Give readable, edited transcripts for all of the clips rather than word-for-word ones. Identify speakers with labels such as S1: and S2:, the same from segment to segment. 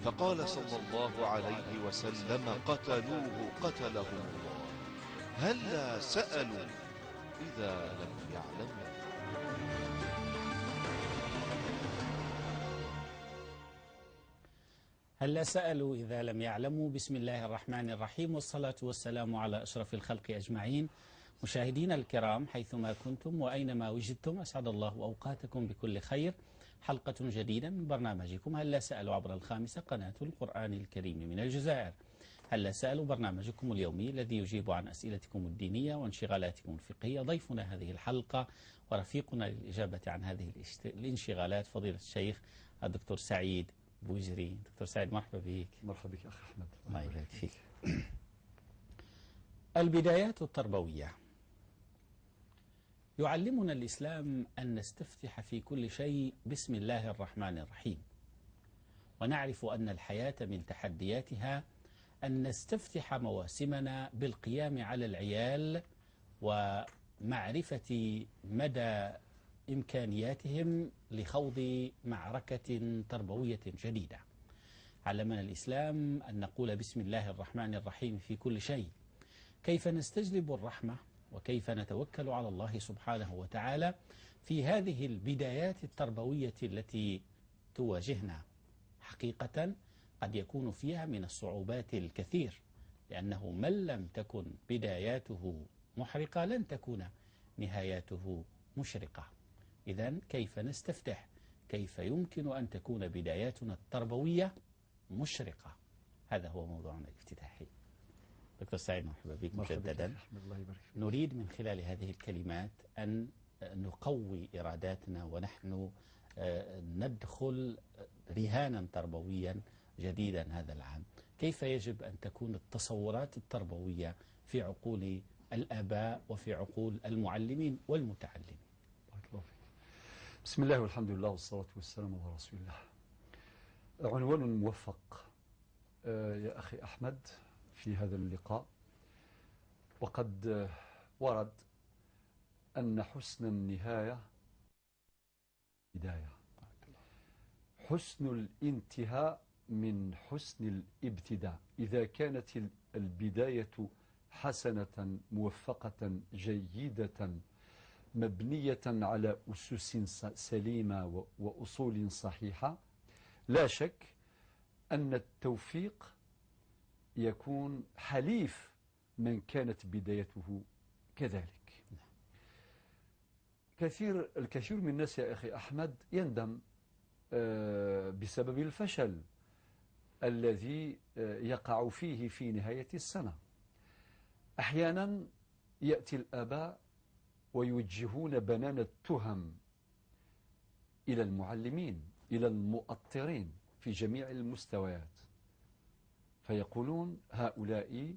S1: فقال صلى الله عليه وسلم: قتلوه قتلهم الله، هلا سألوا إذا لم يعلموا.
S2: هلا سألوا إذا لم يعلموا. بسم الله الرحمن الرحيم، والصلاة والسلام على أشرف الخلق أجمعين. مشاهدينا الكرام حيثما كنتم وأينما وجدتم، أسعد الله أوقاتكم بكل خير. حلقة جديدة من برنامجكم هلا سألوا عبر الخامسة قناة القرآن الكريم من الجزائر. هلا سألوا برنامجكم اليومي الذي يجيب عن أسئلتكم الدينية وانشغالاتكم الفقهية. ضيفنا هذه الحلقة ورفيقنا للإجابة عن هذه الانشغالات فضيلة الشيخ الدكتور سعيد بوزري. دكتور سعيد مرحبا بك.
S3: مرحبا بك أخي أحمد.
S2: الله يبارك فيك. البدايات التربوية. يعلمنا الإسلام أن نستفتح في كل شيء بسم الله الرحمن الرحيم، ونعرف أن الحياة من تحدياتها أن نستفتح مواسمنا بالقيام على العيال ومعرفة مدى إمكانياتهم لخوض معركة تربوية جديدة. علمنا الإسلام أن نقول بسم الله الرحمن الرحيم في كل شيء. كيف نستجلب الرحمة وكيف نتوكل على الله سبحانه وتعالى في هذه البدايات التربوية التي تواجهنا؟ حقيقة قد يكون فيها من الصعوبات الكثير، لأنه من لم تكن بداياته محرقة لن تكون نهاياته مشرقة. إذن كيف نستفتح؟ كيف يمكن أن تكون بداياتنا التربوية مشرقة؟ هذا هو موضوعنا الافتتاحي. دكتور سعيد مرحبا بك مجددا.
S3: الله يبارك فيك.
S2: نريد من خلال هذه الكلمات أن نقوي إراداتنا ونحن ندخل رهانا تربويا جديدا هذا العام. كيف يجب أن تكون التصورات التربوية في عقول الآباء وفي عقول المعلمين والمتعلمين؟
S3: بارك الله فيك. بسم الله والحمد لله والصلاة والسلام على رسول الله. عنوان موفق يا أخي أحمد في هذا اللقاء، وقد ورد أن حسن النهاية بداية، حسن الانتهاء من حسن الابتداء. إذا كانت البداية حسنة موفقة جيدة مبنية على أسس سليمة وأصول صحيحة، لا شك أن التوفيق يكون حليف من كانت بدايته كذلك. الكثير من الناس يا أخي أحمد يندم بسبب الفشل الذي يقع فيه في نهاية السنة. أحيانا يأتي الآباء ويوجهون بنان التهم إلى المعلمين، إلى المؤطرين في جميع المستويات، فيقولون هؤلاء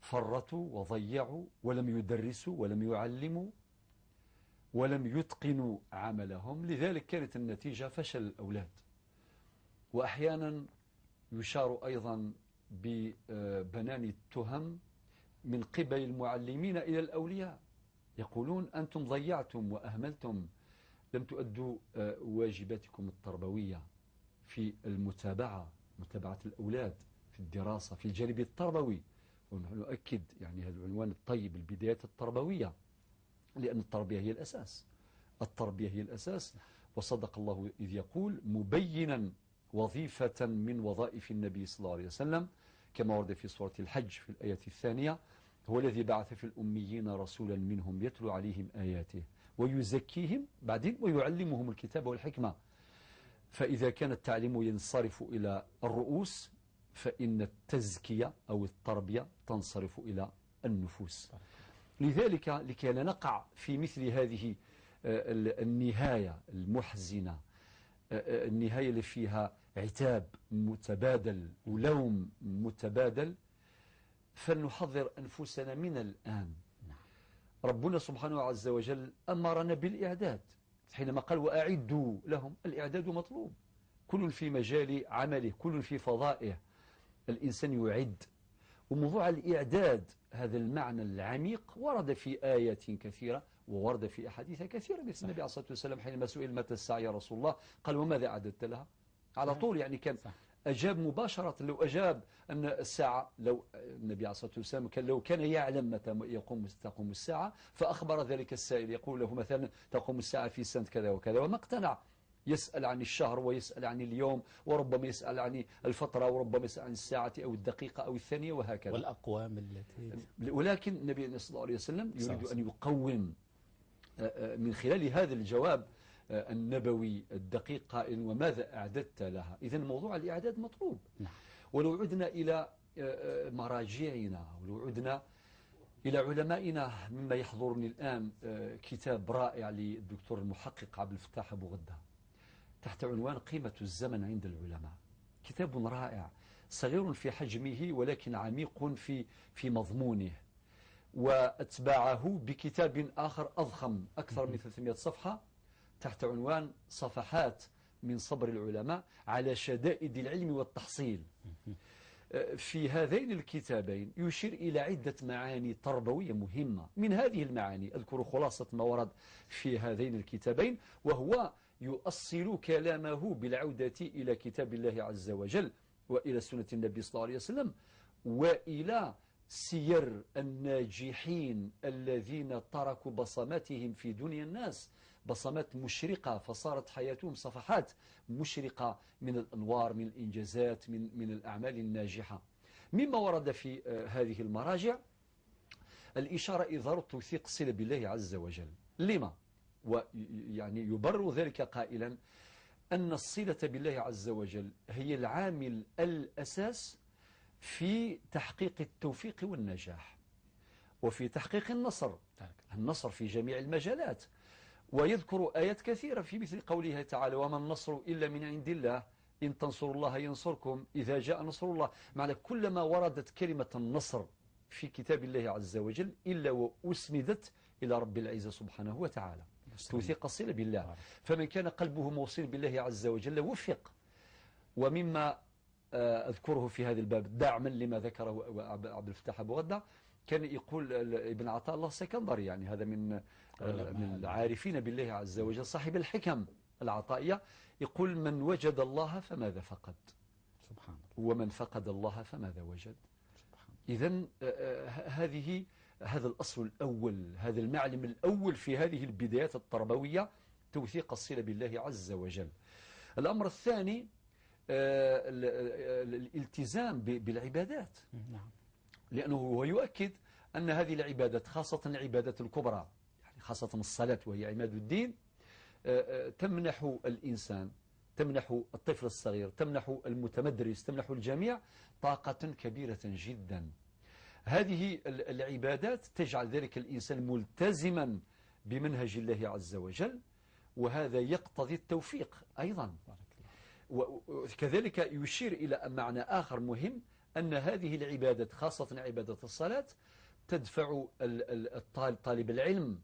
S3: فرطوا وضيعوا ولم يدرسوا ولم يعلموا ولم يتقنوا عملهم، لذلك كانت النتيجة فشل الأولاد. وأحيانا يشار أيضا ببنان التهم من قبل المعلمين إلى الأولياء، يقولون أنتم ضيعتم وأهملتم، لم تؤدوا واجباتكم التربوية في المتابعة، متابعة الأولاد في الدراسة، في الجانب التربوي. ونحن نؤكد يعني هذا العنوان الطيب، البدايات التربوية، لأن التربية هي الأساس، التربية هي الأساس. وصدق الله إذ يقول مبينا وظيفة من وظائف النبي صلى الله عليه وسلم كما ورد في سورة الحج في الآية 2: هو الذي بعث في الأميين رسولا منهم يتلو عليهم آياته ويزكيهم بعدين ويعلمهم الكتاب والحكمة. فإذا كان التعليم ينصرف إلى الرؤوس، فإن التزكية أو التربية تنصرف إلى النفوس. لذلك لكي لا نقع في مثل هذه النهاية المحزنة، النهاية اللي فيها عتاب متبادل ولوم متبادل، فلنحضر أنفسنا من الآن. ربنا سبحانه عز وجل أمرنا بالإعداد حينما قال وأعدوا لهم. الإعداد مطلوب، كل في مجال عمله، كل في فضائه، الإنسان يعد. وموضوع الإعداد هذا المعنى العميق ورد في آيات كثيرة وورد في أحاديث كثيرة. مثل النبي عليه الصلاة والسلام حينما سئل متى الساعة يا رسول الله قال وماذا أعددت لها؟ على طول يعني كان أجاب مباشرة. لو أجاب أن الساعة، لو النبي عليه الصلاة والسلام كان لو كان يعلم متى تقوم الساعة فأخبر ذلك السائل، يقول له مثلا تقوم الساعة في سنة كذا وكذا، وما اقتنع، يسأل عن الشهر ويسأل عن اليوم، وربما يسأل عن الفترة، وربما يسأل عن الساعة أو الدقيقة أو الثانية وهكذا،
S2: والأقوام التي.
S3: ولكن النبي صلى الله عليه وسلم يريد أن يقوم من خلال هذا الجواب النبوي الدقيق قائل وماذا أعددت لها. إذن موضوع الإعداد مطلوب.
S2: نعم.
S3: ولو عدنا إلى مراجعنا، ولو عدنا إلى علمائنا، مما يحضرني الآن كتاب رائع للدكتور المحقق عبد الفتاح أبو غدة تحت عنوان قيمة الزمن عند العلماء. كتاب رائع، صغير في حجمه ولكن عميق في مضمونه، وأتبعه بكتاب آخر أضخم أكثر من 300 صفحة تحت عنوان صفحات من صبر العلماء على شدائد العلم والتحصيل. في هذين الكتابين يشير إلى عدة معاني تربوية مهمة. من هذه المعاني أذكر خلاصة ما ورد في هذين الكتابين، وهو يؤصل كلامه بالعودة إلى كتاب الله عز وجل وإلى سنة النبي صلى الله عليه وسلم وإلى سير الناجحين الذين تركوا بصماتهم في دنيا الناس، بصمات مشرقة، فصارت حياتهم صفحات مشرقة من الأنوار، من الإنجازات، من الأعمال الناجحة. مما ورد في هذه المراجع الإشارة إلى توثيق الصلة بالله عز وجل. لما؟ ويعني يبرر ذلك قائلا أن الصلة بالله عز وجل هي العامل الأساس في تحقيق التوفيق والنجاح، وفي تحقيق النصر، النصر في جميع المجالات. ويذكر آيات كثيرة في مثل قوله تعالى وما النصر إلا من عند الله إن تنصروا الله ينصركم إذا جاء نصر الله. معنى كلما وردت كلمة النصر في كتاب الله عز وجل إلا وأسندت إلى رب العزة سبحانه وتعالى، توثيق الصلة بالله. فمن كان قلبه موصل بالله عز وجل وفق. ومما أذكره في هذا الباب دعما لما ذكره عبد الفتاح أبو غدة، كان يقول ابن عطاء الله السكندري، يعني هذا من العارفين بالله عز وجل صاحب الحكم العطائية، يقول من وجد الله فماذا فقد،
S2: سبحان الله،
S3: ومن فقد الله فماذا وجد. إذن هذا الأصل الأول، هذا المعلم الأول في هذه البدايات التربوية، توثيق الصلة بالله عز وجل. الأمر الثاني الالتزام بالعبادات.
S2: نعم.
S3: لأنه هو يؤكد أن هذه العبادات، خاصة العبادات الكبرى، يعني خاصة الصلاة وهي عماد الدين، تمنح الإنسان، تمنح الطفل الصغير، تمنح المتمدرس، تمنح الجميع طاقة كبيرة جدا. هذه العبادات تجعل ذلك الإنسان ملتزما بمنهج الله عز وجل، وهذا يقتضي التوفيق أيضا. وكذلك يشير إلى معنى آخر مهم، أن هذه العبادة خاصة عبادة الصلاة تدفع طالب العلم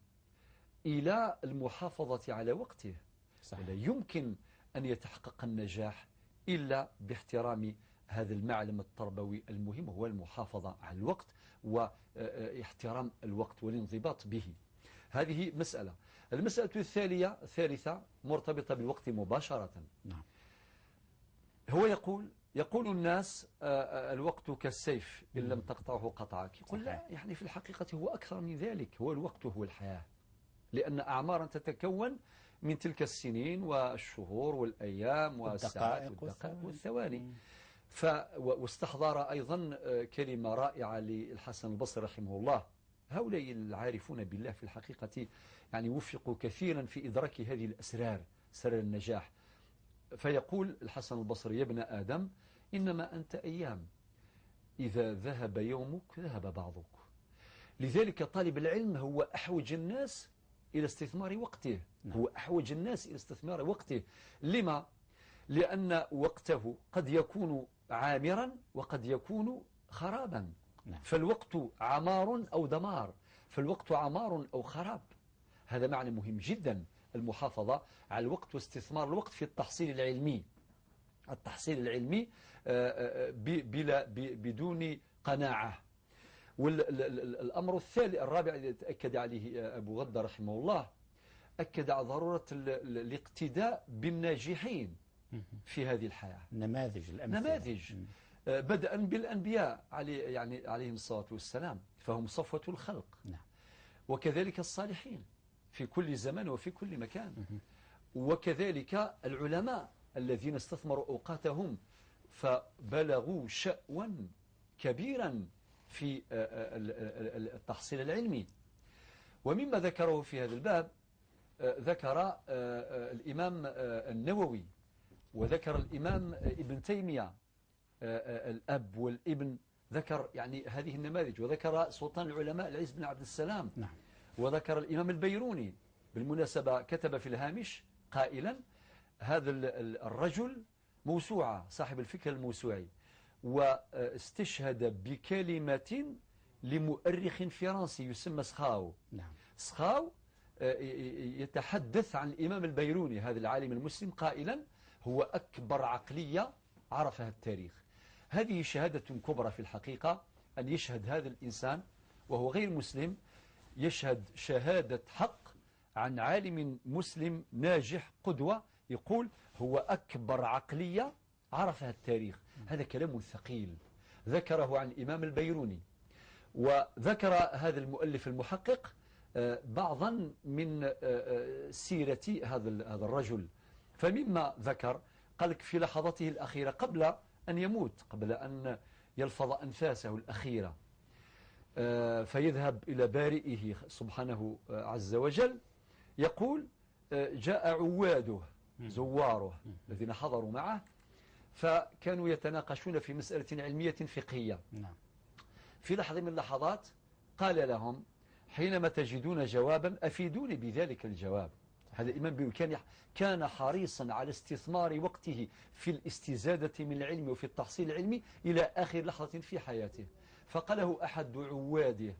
S3: إلى المحافظة على وقته.
S2: صحيح.
S3: لا يمكن أن يتحقق النجاح إلا باحترام هذا المعلم التربوي المهم، هو المحافظة على الوقت واحترام الوقت والانضباط به. هذه مسألة. المسألة الثالثة مرتبطة بالوقت مباشرة.
S2: نعم.
S3: هو يقول الناس الوقت كالسيف إن لم تقطعه قطعك. يقول لا، يعني في الحقيقة هو أكثر من ذلك، هو الوقت هو الحياة، لأن أعمارا تتكون من تلك السنين والشهور والأيام والساعات والدقائق والثواني. واستحضر أيضا كلمة رائعة للحسن البصري رحمه الله. هؤلاء العارفون بالله في الحقيقة يعني وفقوا كثيرا في إدراك هذه الأسرار، سر النجاح. فيقول الحسن البصري: يا ابن آدم إنما أنت أيام، إذا ذهب يومك ذهب بعضك. لذلك طالب العلم هو أحوج الناس إلى استثمار وقته. هو أحوج الناس إلى استثمار وقته. لما؟ لأن وقته قد يكون عامرا وقد يكون خرابا. فالوقت عمار أو دمار، فالوقت عمار أو خراب. هذا معنى مهم جدا، المحافظة على الوقت واستثمار الوقت في التحصيل العلمي. التحصيل العلمي بدون قناعة. والأمر الثالث الرابع الذي تأكد عليه أبو غدة رحمه الله، أكد على ضرورة الاقتداء بالناجحين. في هذه الحياة.
S2: نماذج، الأمثلة،
S3: نماذج، بدءا بالأنبياء يعني عليهم الصلاة والسلام، فهم صفوة الخلق.
S2: نعم.
S3: وكذلك الصالحين في كل زمان وفي كل مكان، وكذلك العلماء الذين استثمروا أوقاتهم فبلغوا شأوا كبيرا في التحصيل العلمي. ومما ذكره في هذا الباب ذكر الإمام النووي، وذكر الإمام ابن تيمية، الأب والابن، ذكر يعني هذه النماذج، وذكر سلطان العلماء العز بن عبد السلام.
S2: نعم.
S3: وذكر الإمام البيروني بالمناسبة، كتب في الهامش قائلا: هذا الرجل موسوعة، صاحب الفكر الموسوعي، واستشهد بكلمة لمؤرخ فرنسي يسمى سخاو.
S2: نعم.
S3: سخاو يتحدث عن الإمام البيروني هذا العالم المسلم قائلا: هو أكبر عقلية عرفها التاريخ. هذه شهادة كبرى في الحقيقة، أن يشهد هذا الإنسان وهو غير مسلم، يشهد شهادة حق عن عالم مسلم ناجح قدوة، يقول هو أكبر عقلية عرفها التاريخ. هذا كلام ثقيل ذكره عن الإمام البيروني. وذكر هذا المؤلف المحقق بعضا من سيرة هذا الرجل. فمما ذكر قال لك في لحظته الأخيرة قبل أن يموت، قبل أن يلفظ أنفاسه الأخيرة، فيذهب إلى بارئه سبحانه عز وجل، يقول: جاء عواده، زواره الذين حضروا معه، فكانوا يتناقشون في مسألة علمية فقهية.
S2: نعم.
S3: في لحظة من اللحظات قال لهم: حينما تجدون جوابا أفيدوني بذلك الجواب. هذا الإمام بيروني كان حريصا على استثمار وقته في الاستزادة من العلم وفي التحصيل العلمي إلى آخر لحظة في حياته. فقاله أحد عواده: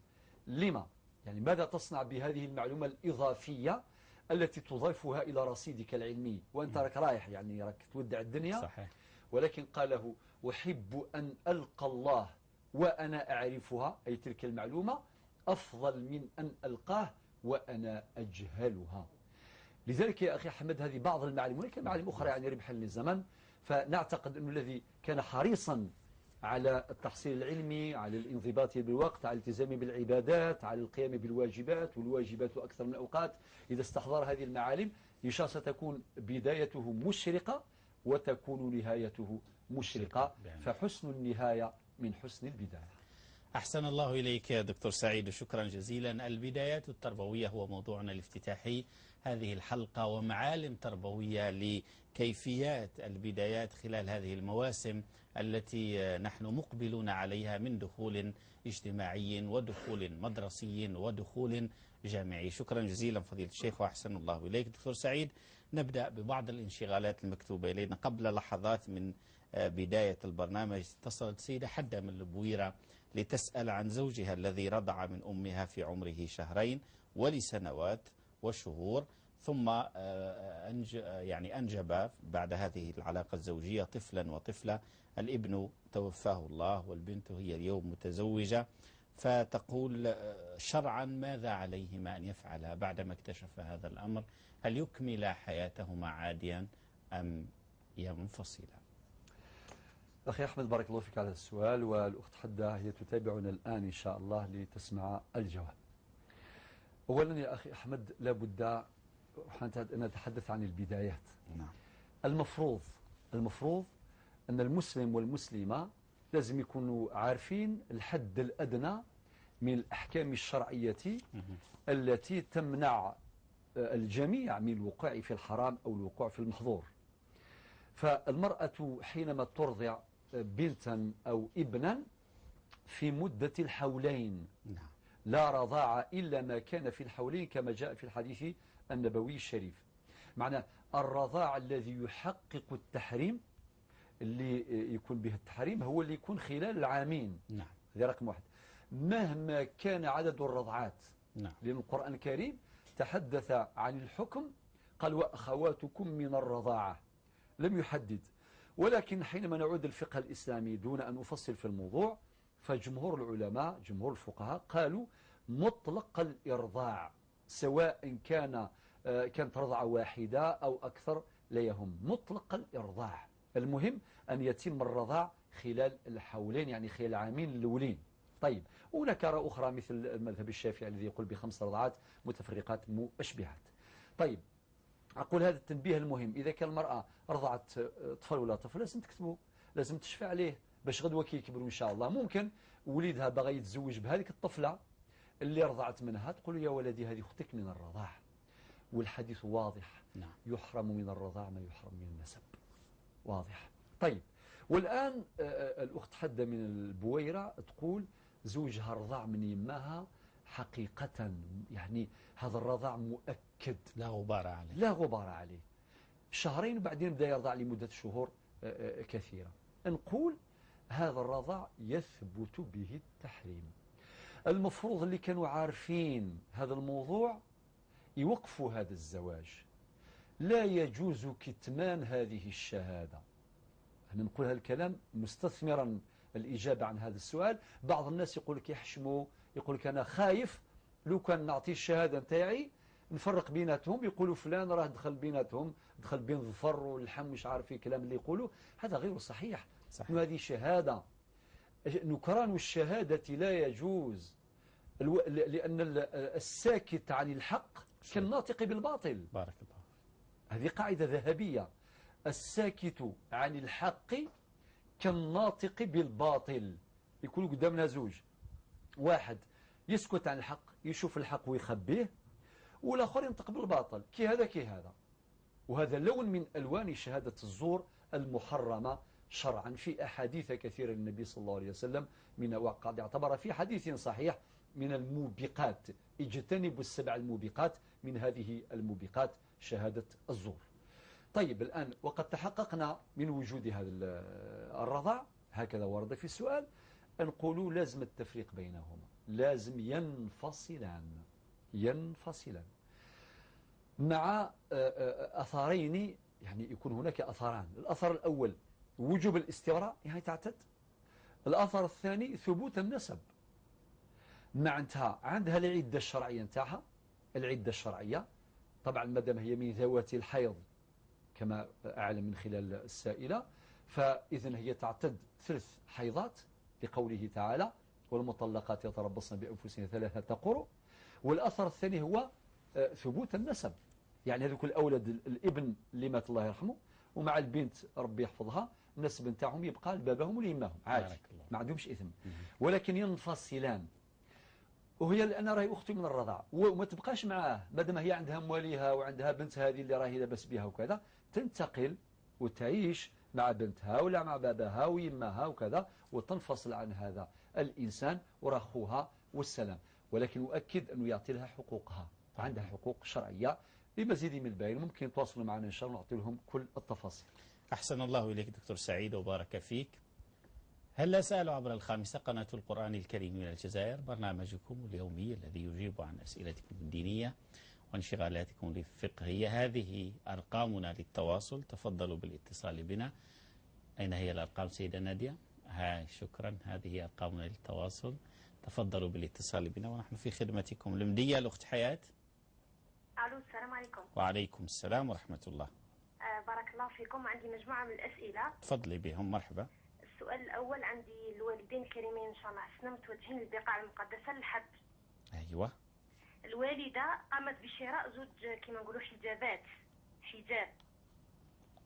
S3: لما؟ يعني ماذا تصنع بهذه المعلومة الإضافية التي تضيفها إلى رصيدك العلمي وأنت راك رايح، يعني راك تودع الدنيا؟
S2: صحيح.
S3: ولكن قاله: أحب أن ألقى الله وأنا أعرفها، أي تلك المعلومة، أفضل من أن ألقاه وأنا أجهلها. لذلك يا أخي أحمد هذه بعض المعالم، ولكن معالم أخرى يعني ربحا للزمن. فنعتقد أنه الذي كان حريصا على التحصيل العلمي، على الانضباط بالوقت، على الالتزام بالعبادات، على القيام بالواجبات، والواجبات أكثر من الأوقات، إذا استحضر هذه المعالم إن شاء الله ستكون بدايته مشرقة وتكون نهايته مشرقة، فحسن النهاية من حسن البداية.
S2: أحسن الله إليك يا دكتور سعيد، شكرا جزيلا. البدايات التربوية هو موضوعنا الافتتاحي هذه الحلقة، ومعالم تربوية لكيفيات البدايات خلال هذه المواسم التي نحن مقبلون عليها من دخول اجتماعي ودخول مدرسي ودخول جامعي. شكرا جزيلا فضيلة الشيخ وأحسن الله إليك دكتور سعيد. نبدأ ببعض الانشغالات المكتوبة إلينا قبل لحظات من بداية البرنامج. اتصلت سيدة حدة من البويرة لتسأل عن زوجها الذي رضع من أمها في عمره شهرين ولسنوات وشهور، ثم أنجب بعد هذه العلاقة الزوجية طفلا وطفلة. الابن توفاه الله والبنت هي اليوم متزوجة، فتقول شرعا ماذا عليهما أن يفعلا بعدما اكتشف هذا الأمر؟ هل يكمل حياتهما عاديا أم ينفصلا؟
S3: أخي أحمد بارك الله فيك على السؤال، والأخت حدة هي تتابعنا الآن إن شاء الله لتسمع الجواب. أولا يا أخي أحمد لابد أن نتحدث عن البدايات.
S2: نعم.
S3: المفروض أن المسلم والمسلمة لازم يكونوا عارفين الحد الأدنى من الأحكام الشرعية التي تمنع الجميع من الوقوع في الحرام أو الوقوع في المحظور. فالمرأة حينما ترضع بنتا أو ابنا في مدة الحولين،
S2: نعم،
S3: لا رضاعة إلا ما كان في الحولين كما جاء في الحديث النبوي الشريف. معنى الرضاع الذي يحقق التحريم، اللي يكون به التحريم، هو اللي يكون خلال العامين.
S2: نعم.
S3: هذا رقم واحد. مهما كان عدد الرضعات،
S2: نعم،
S3: لأن القرآن الكريم تحدث عن الحكم قال وأخواتكم من الرضاعة، لم يحدد. ولكن حينما نعود الفقه الإسلامي دون أن أفصل في الموضوع، فجمهور العلماء جمهور الفقهاء قالوا مطلق الإرضاع، سواء كانت رضعة واحدة أو أكثر، لا يهم، مطلق الإرضاع. المهم أن يتم الرضاع خلال الحولين، يعني خلال العامين الأولين. طيب هناك آراء أخرى مثل المذهب الشافعي الذي يقول ب5 رضعات متفرقات مشبهات. طيب أقول هذا التنبيه المهم، إذا كان المرأة رضعت طفل ولا طفل لازم تكتبه، لازم تشفع عليه باش غدوة كي يكبروا إن شاء الله. ممكن وليدها بغى يتزوج بهذيك الطفلة اللي رضعت منها، تقول يا ولدي هذه أختك من الرضاع. والحديث واضح،
S2: نعم.
S3: يحرم من الرضاع ما يحرم من النسب، واضح. طيب والآن الأخت حدة من البويرة تقول زوجها رضع من يماها حقيقة، يعني هذا الرضاع مؤكد،
S2: لا غبار عليه،
S3: لا غبار عليه، شهرين وبعدين بدأ يرضع لمدة شهور كثيرة. نقول هذا الرضاع يثبت به التحريم. المفروض اللي كانوا عارفين هذا الموضوع يوقفوا هذا الزواج. لا يجوز كتمان هذه الشهادة. أنا نقول هذا الكلام مستثمرا الإجابة عن هذا السؤال. بعض الناس يقول لك يحشموا، يقول لك أنا خايف لو كان نعطي الشهادة نتاعي نفرق بيناتهم، يقولوا فلان راه دخل بيناتهم، دخل بين الظفر واللحم، مش عارف الكلام اللي يقولوا. هذا غير صحيح.
S2: صحيح.
S3: هذه شهادة، نكران الشهادة لا يجوز، لأن الساكت عن الحق كالناطق بالباطل.
S2: بارك الله.
S3: هذه قاعدة ذهبية، الساكت عن الحق كالناطق بالباطل. يكون قدامنا زوج، واحد يسكت عن الحق، يشوف الحق ويخبيه، والآخر ينطق بالباطل، كي هذا كي هذا. وهذا لون من ألوان شهادة الزور المحرمة شرعا في أحاديث كثيرة للنبي صلى الله عليه وسلم، من وقد اعتبر في حديث صحيح من الموبقات، اجتنبوا السبع الموبقات، من هذه الموبقات شهادة الزور. طيب الآن وقد تحققنا من وجود هذا الرضاع، هكذا ورد في السؤال، نقول لازم التفريق بينهما، لازم ينفصلان، ينفصلان مع أثرين، يعني يكون هناك أثران. الأثر الأول وجوب الاستبراء، يعني تعتد. الأثر الثاني ثبوت النسب، معناتها عندها العدة الشرعية نتاعها، العدة الشرعية طبعا ما دام هي من ذوات الحيض كما أعلم من خلال السائلة، فإذن هي تعتد 3 حيضات لقوله تعالى والمطلقات يتربصن بأنفسهن 3 قروء. والأثر الثاني هو ثبوت النسب، يعني هذوك الأولاد، الابن اللي مات الله يرحمه ومع البنت ربي يحفظها، النسب نتاعهم يبقى لباباهم وليماهم عادي، ما عندهمش إثم، ولكن ينفصلان. وهي لأن راهي أختي من الرضاع وما تبقاش معاه مادام هي عندها مواليها وعندها بنتها هذه اللي راهي لاباس بها وكذا، تنتقل وتعيش مع بنتها ولا مع باباها ويماها وكذا، وتنفصل عن هذا الإنسان وراه خوها والسلام. ولكن أؤكد أنه يعطي لها حقوقها، عندها حقوق شرعية. لمزيد من البيان ممكن يتواصلوا معنا إن شاء الله ونعطي لهم كل التفاصيل.
S2: أحسن الله إليك دكتور سعيد وبارك فيك. هل سألوا عبر الخامسة قناة القرآن الكريم من الجزائر، برنامجكم اليومي الذي يجيب عن أسئلتكم الدينية وانشغالاتكم الفقهية. هذه أرقامنا للتواصل، تفضلوا بالاتصال بنا. أين هي الأرقام سيدة نادية؟ ها شكرا، هذه أرقامنا للتواصل، تفضلوا بالاتصال بنا ونحن في خدمتكم. المدية الأخت حياة.
S4: ألو السلام عليكم.
S2: وعليكم السلام ورحمة الله.
S4: بارك الله فيكم، عندي مجموعة من الأسئلة.
S2: تفضلي بهم، مرحبا.
S4: السؤال الأول، عندي الوالدين الكريمين إن شاء الله السنة متوجهين للبقاع المقدسة للحج.
S2: أيوة.
S4: الوالدة قامت بشراء زوج كما نقولوا حجابات، حجاب.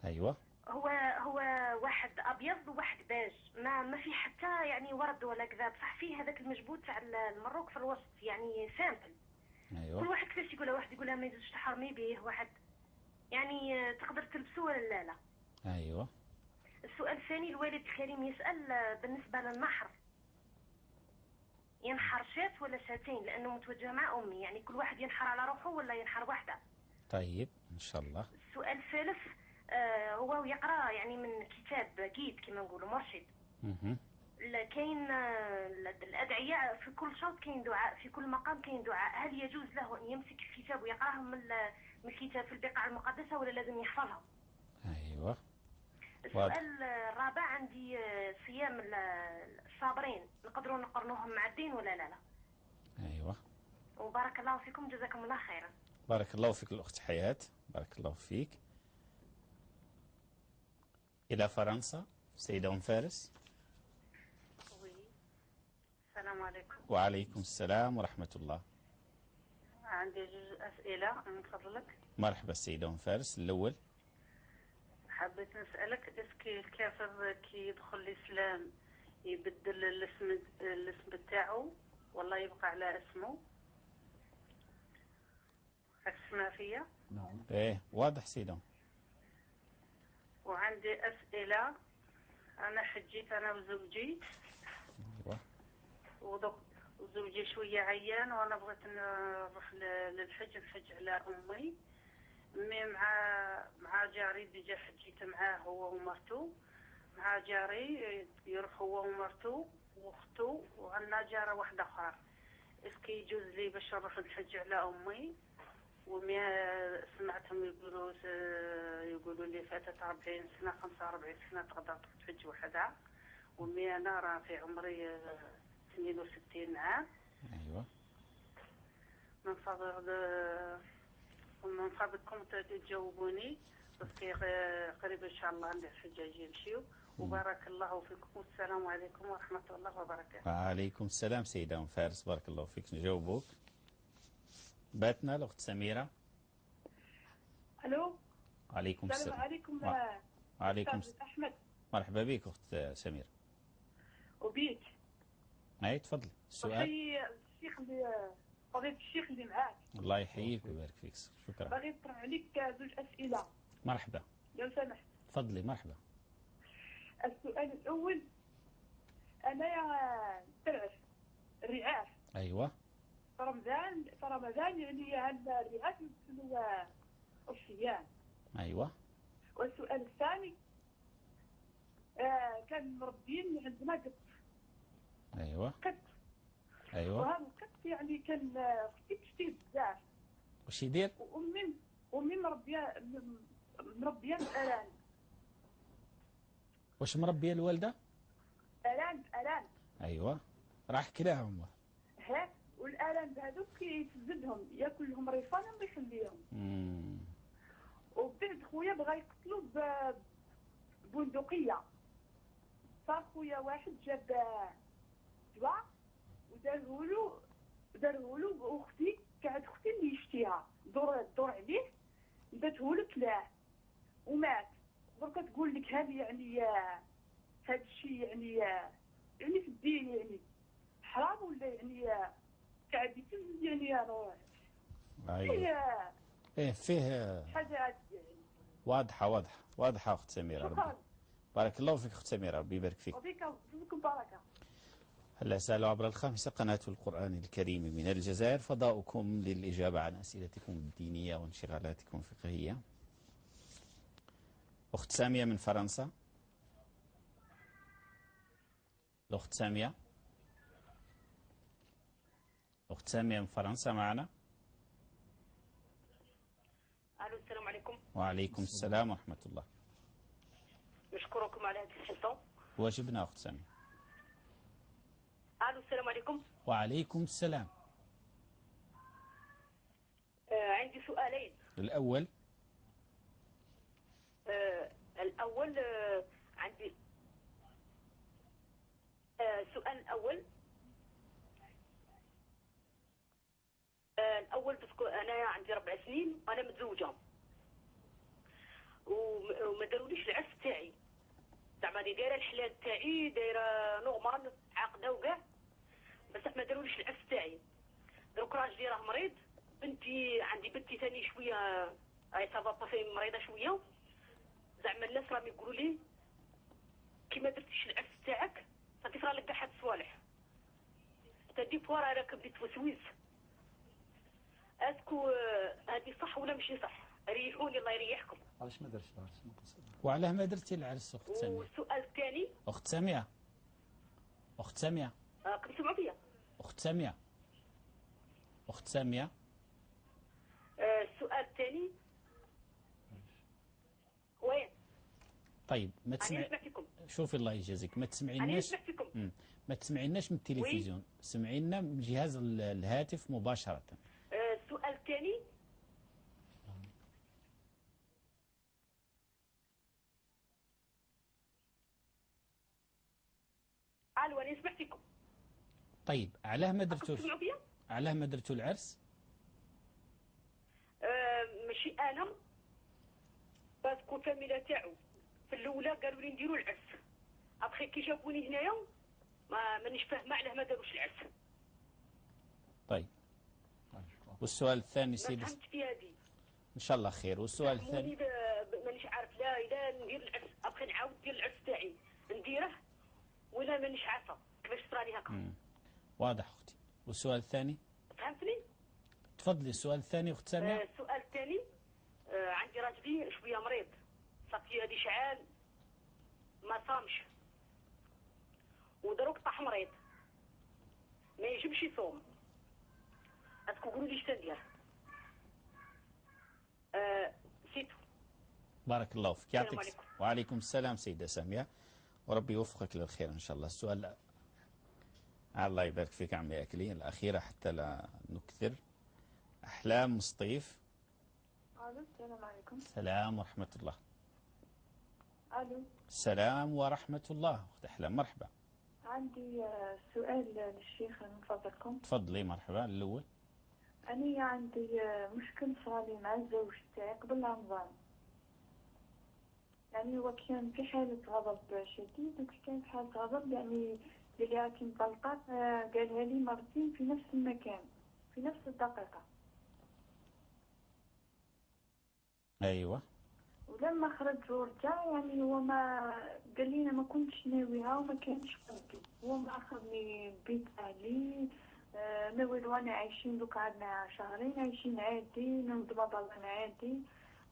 S2: أيوة.
S4: هو واحد أبيض وواحد باج، ما في حتى يعني ورد ولا كذا، بصح فيه هذاك المجبود تاع المروك في الوسط، يعني simple.
S2: أيوة.
S4: كل واحد كيفاش يقولها، واحد يقولها ما يجوزش تحرمي به، واحد يعني تقدر تلبسه ولا لا لا.
S2: أيوة.
S4: السؤال الثاني، الوالد الكريم يسأل بالنسبة للنحر، ينحر شاة ولا شاتين؟ لأنه متوجه مع أمي، يعني كل واحد ينحر على روحه ولا ينحر وحده؟
S2: طيب إن شاء الله.
S4: السؤال الثالث، هو يقرأ يعني من كتاب جيد كما نقولوا مرشد. كاين الأدعية في كل شوط كاين دعاء، في كل مقام كاين دعاء، هل يجوز له أن يمسك الكتاب ويقرأهم من الكتاب في البقاع المقدسة ولا لازم يحفظهم؟
S2: أيوة.
S4: السؤال الرابع، عندي صيام الصابرين، نقدروا نقرنوهم مع الدين ولا لا لا؟
S2: أيوة.
S4: وبارك الله فيكم، جزاكم الله خيرا.
S2: بارك الله فيك الأخت حياة، بارك الله فيك. إلى فرنسا، سيدة أم فارس.
S5: oui، السلام عليكم.
S2: وعليكم السلام ورحمة الله.
S5: عندي جوج أسئلة من فضلك.
S2: مرحبا السيدة أم فارس. الأول،
S5: حبيت نسألك est-ce que الكافر كي يدخل الإسلام يبدل الاسم تاعو ولا يبقى على اسمه؟ تسمع فيا؟
S3: نعم.
S2: ايه واضح سيدة.
S5: وعندي أسئلة. أنا حجيت أنا وزوجي.
S2: أيوة.
S5: وزوجي شوية عيان، وأنا بغيت نروح للحج، نحج على أمي. mais مع جاري déjà حجيت معاه هو ومرتو، مع جاري يروح هو ومرتو واختو، وعندنا جارة واحدة أخرى. est-ce que يجوز لي باش نروح نحج على أمي؟ ومي سمعتهم يقولوا لي فاتت 40 سنة 45 سنة تقدر تحج وحدها، و mais أنا راه في عمري 62 عام.
S2: أيوة.
S5: من فضلكم تجاوبوني parce que قريب إن شاء الله عند الحجاج يمشيو. وبارك الله فيكم، والسلام عليكم ورحمة الله وبركاته.
S2: وعليكم السلام سيدة أم فارس، بارك الله فيك. نجاوبوك. باتنا الأخت سميرة.
S6: ألو.
S2: عليكم السلام.
S6: عليكم.
S2: وعليكم
S6: أحمد.
S2: مرحبا بك أخت سميرة.
S6: وبيك.
S2: أي تفضل السؤال.
S6: الشيخ اللي فضيلة الشيخ اللي معاك.
S2: الله يحييك ويبارك فيك، شكرا.
S6: باغي نطرح عليك زوج أسئلة.
S2: مرحبا.
S6: لو سمحت.
S2: تفضلي. مرحبا.
S6: السؤال الأول، أنا ترعف الرعاف.
S2: أيوة.
S6: في رمضان يعني عندنا الرعاف يمثلوا الصيام.
S2: أيوة.
S6: والسؤال الثاني، كان مربيين عندنا قط.
S2: أيوة.
S6: قط.
S2: أيوة.
S6: وهذا القط يعني كان اختي تشتيه بزاف.
S2: واش يدير؟
S6: وأمي مربية الأرانب.
S2: واش مربية الوالدة؟
S6: أرانب.
S2: أيوة. راح كلاهم.
S6: ها، والأرانب هذوك يتزدهم ياكلهم ريفان ويخليهم. وبعد خويا بغى يقتلو ببندقية. صار خويا واحد جاب دواء ودارهولو واختي كانت اختي اللي يشتيها دور عليه، داتهولو كلاه ومات. دركا تقول لك هذا يعني هذا الشيء يعني في الدين يعني حرام ولا يعني قاعد يتم يعني
S2: ايوه ايه فيه
S6: حاجة يعني
S2: واضحة واضحة واضحة اخت سميرة. ربي بارك الله فيك اخت سميرة، ربي يبارك فيك.
S6: وفيكم بركة.
S2: هلا سألوا عبر الخامسة قناة القرآن الكريم من الجزائر، فضاؤكم للإجابة عن أسئلتكم الدينية وانشغالاتكم الفقهية. أخت سامية من فرنسا. الأخت سامية، أخت سامية من فرنسا معنا.
S7: ألو السلام عليكم.
S2: وعليكم السلام ورحمة الله.
S7: نشكركم على هذه الحصة.
S2: واجبنا أخت سامية.
S7: ألو السلام عليكم.
S2: وعليكم السلام.
S7: عندي سؤالين.
S2: الأول.
S7: الأول عندي السؤال الأول. الأول parce que أنا عندي 4 سنين وأنا متزوجة وما داروليش العرس تاعي، زعما دايرة الحلال تاعي دايرة normal عاقده وكاع، بصح ما داروليش العرس تاعي. دروك راجلي راه مريض، بنتي عندي بنتي ثاني شوية راهي ça va pas مريضه شوية. زعما الناس راهم يقولوا لي كي ما درتيش العرس تاعك صافي صرا لك كاع هاد الصوالح. حتى des fois راه راكب لي توسويس. est-ce que هادي صح ولا ماشي صح؟ ريحوني الله يريحكم.
S3: علاش ما درتش العرس؟
S2: وعلاه ما درتي العرس اخت سامية؟
S7: والسؤال الثاني.
S2: اخت سامية، اخت سامية،
S7: كنتوا فيا؟
S2: اخت سامية، اخت سامية.
S7: السؤال الثاني وين؟
S2: طيب ما تسمعي، شوفي الله يجازيك، ما تسمعيناش، ما تسمعيناش من التلفزيون، سمعينا من جهاز الهاتف مباشرة.
S7: السؤال الثاني. الو انا نسمع فيكم.
S2: طيب علاه ما درتوش؟ علاه ما درتو العرس؟
S7: ماشي انا، parce que الفاميلا تاعو في الاولى قالوا لي نديروا العرس، après كي جابوني هنايا مانيش فاهمه علاه ما داروش العرس.
S2: طيب والسؤال الثاني سيدي؟
S7: ما فهمت في هذه.
S2: ان شاء الله خير. والسؤال الثاني؟
S7: مانيش عارف، لا الا ندير العرس après نعاود ندير العرس تاعي نديره ولا مانيش عارفه كيفاش صرالي هكا.
S2: واضح اختي. والسؤال الثاني؟
S7: فهمتني؟
S2: تفضلي السؤال الثاني اخت سامية.
S7: السؤال الثاني، عندي راجلي شوية مريض، صافي هذه شعال ما صامش ودروك طاح مريض ما يجبش يصوم، est-ce que قولوا لي شنو ندير؟ c'est tout.
S2: بارك الله فيك، يعطيك. وعليكم السلام سيدة سامية، وربي يوفقك للخير إن شاء الله. السؤال، الله يبارك فيك عمي أكلي. الأخيرة حتى لا نكثر. أحلام مصطيف.
S6: ألو السلام عليكم.
S2: السلام ورحمة الله.
S6: ألو
S2: السلام ورحمة الله أخت أحلام، مرحبا.
S6: عندي سؤال للشيخ من فضلكم.
S2: تفضلي مرحبا. الأول،
S6: أنا عندي مشكل صرالي مع الزوج تاعي قبل رمضان، يعني هو كان في حالة غضب شديد، وكان في حالة غضب يعني اللي راكي مطلقة، قالها لي مرتين في نفس المكان في نفس الدقيقة.
S2: أيوة.
S6: ولما خرج ورجع يعني هو ما قال لي أنا ما كنتش ناويها وما كانش قصدي، هو ما أخذني بيت أهلي، ما والو، أنا عايشين دوك عندنا شهرين عايشين عادي، ننضم بعضنا عادي،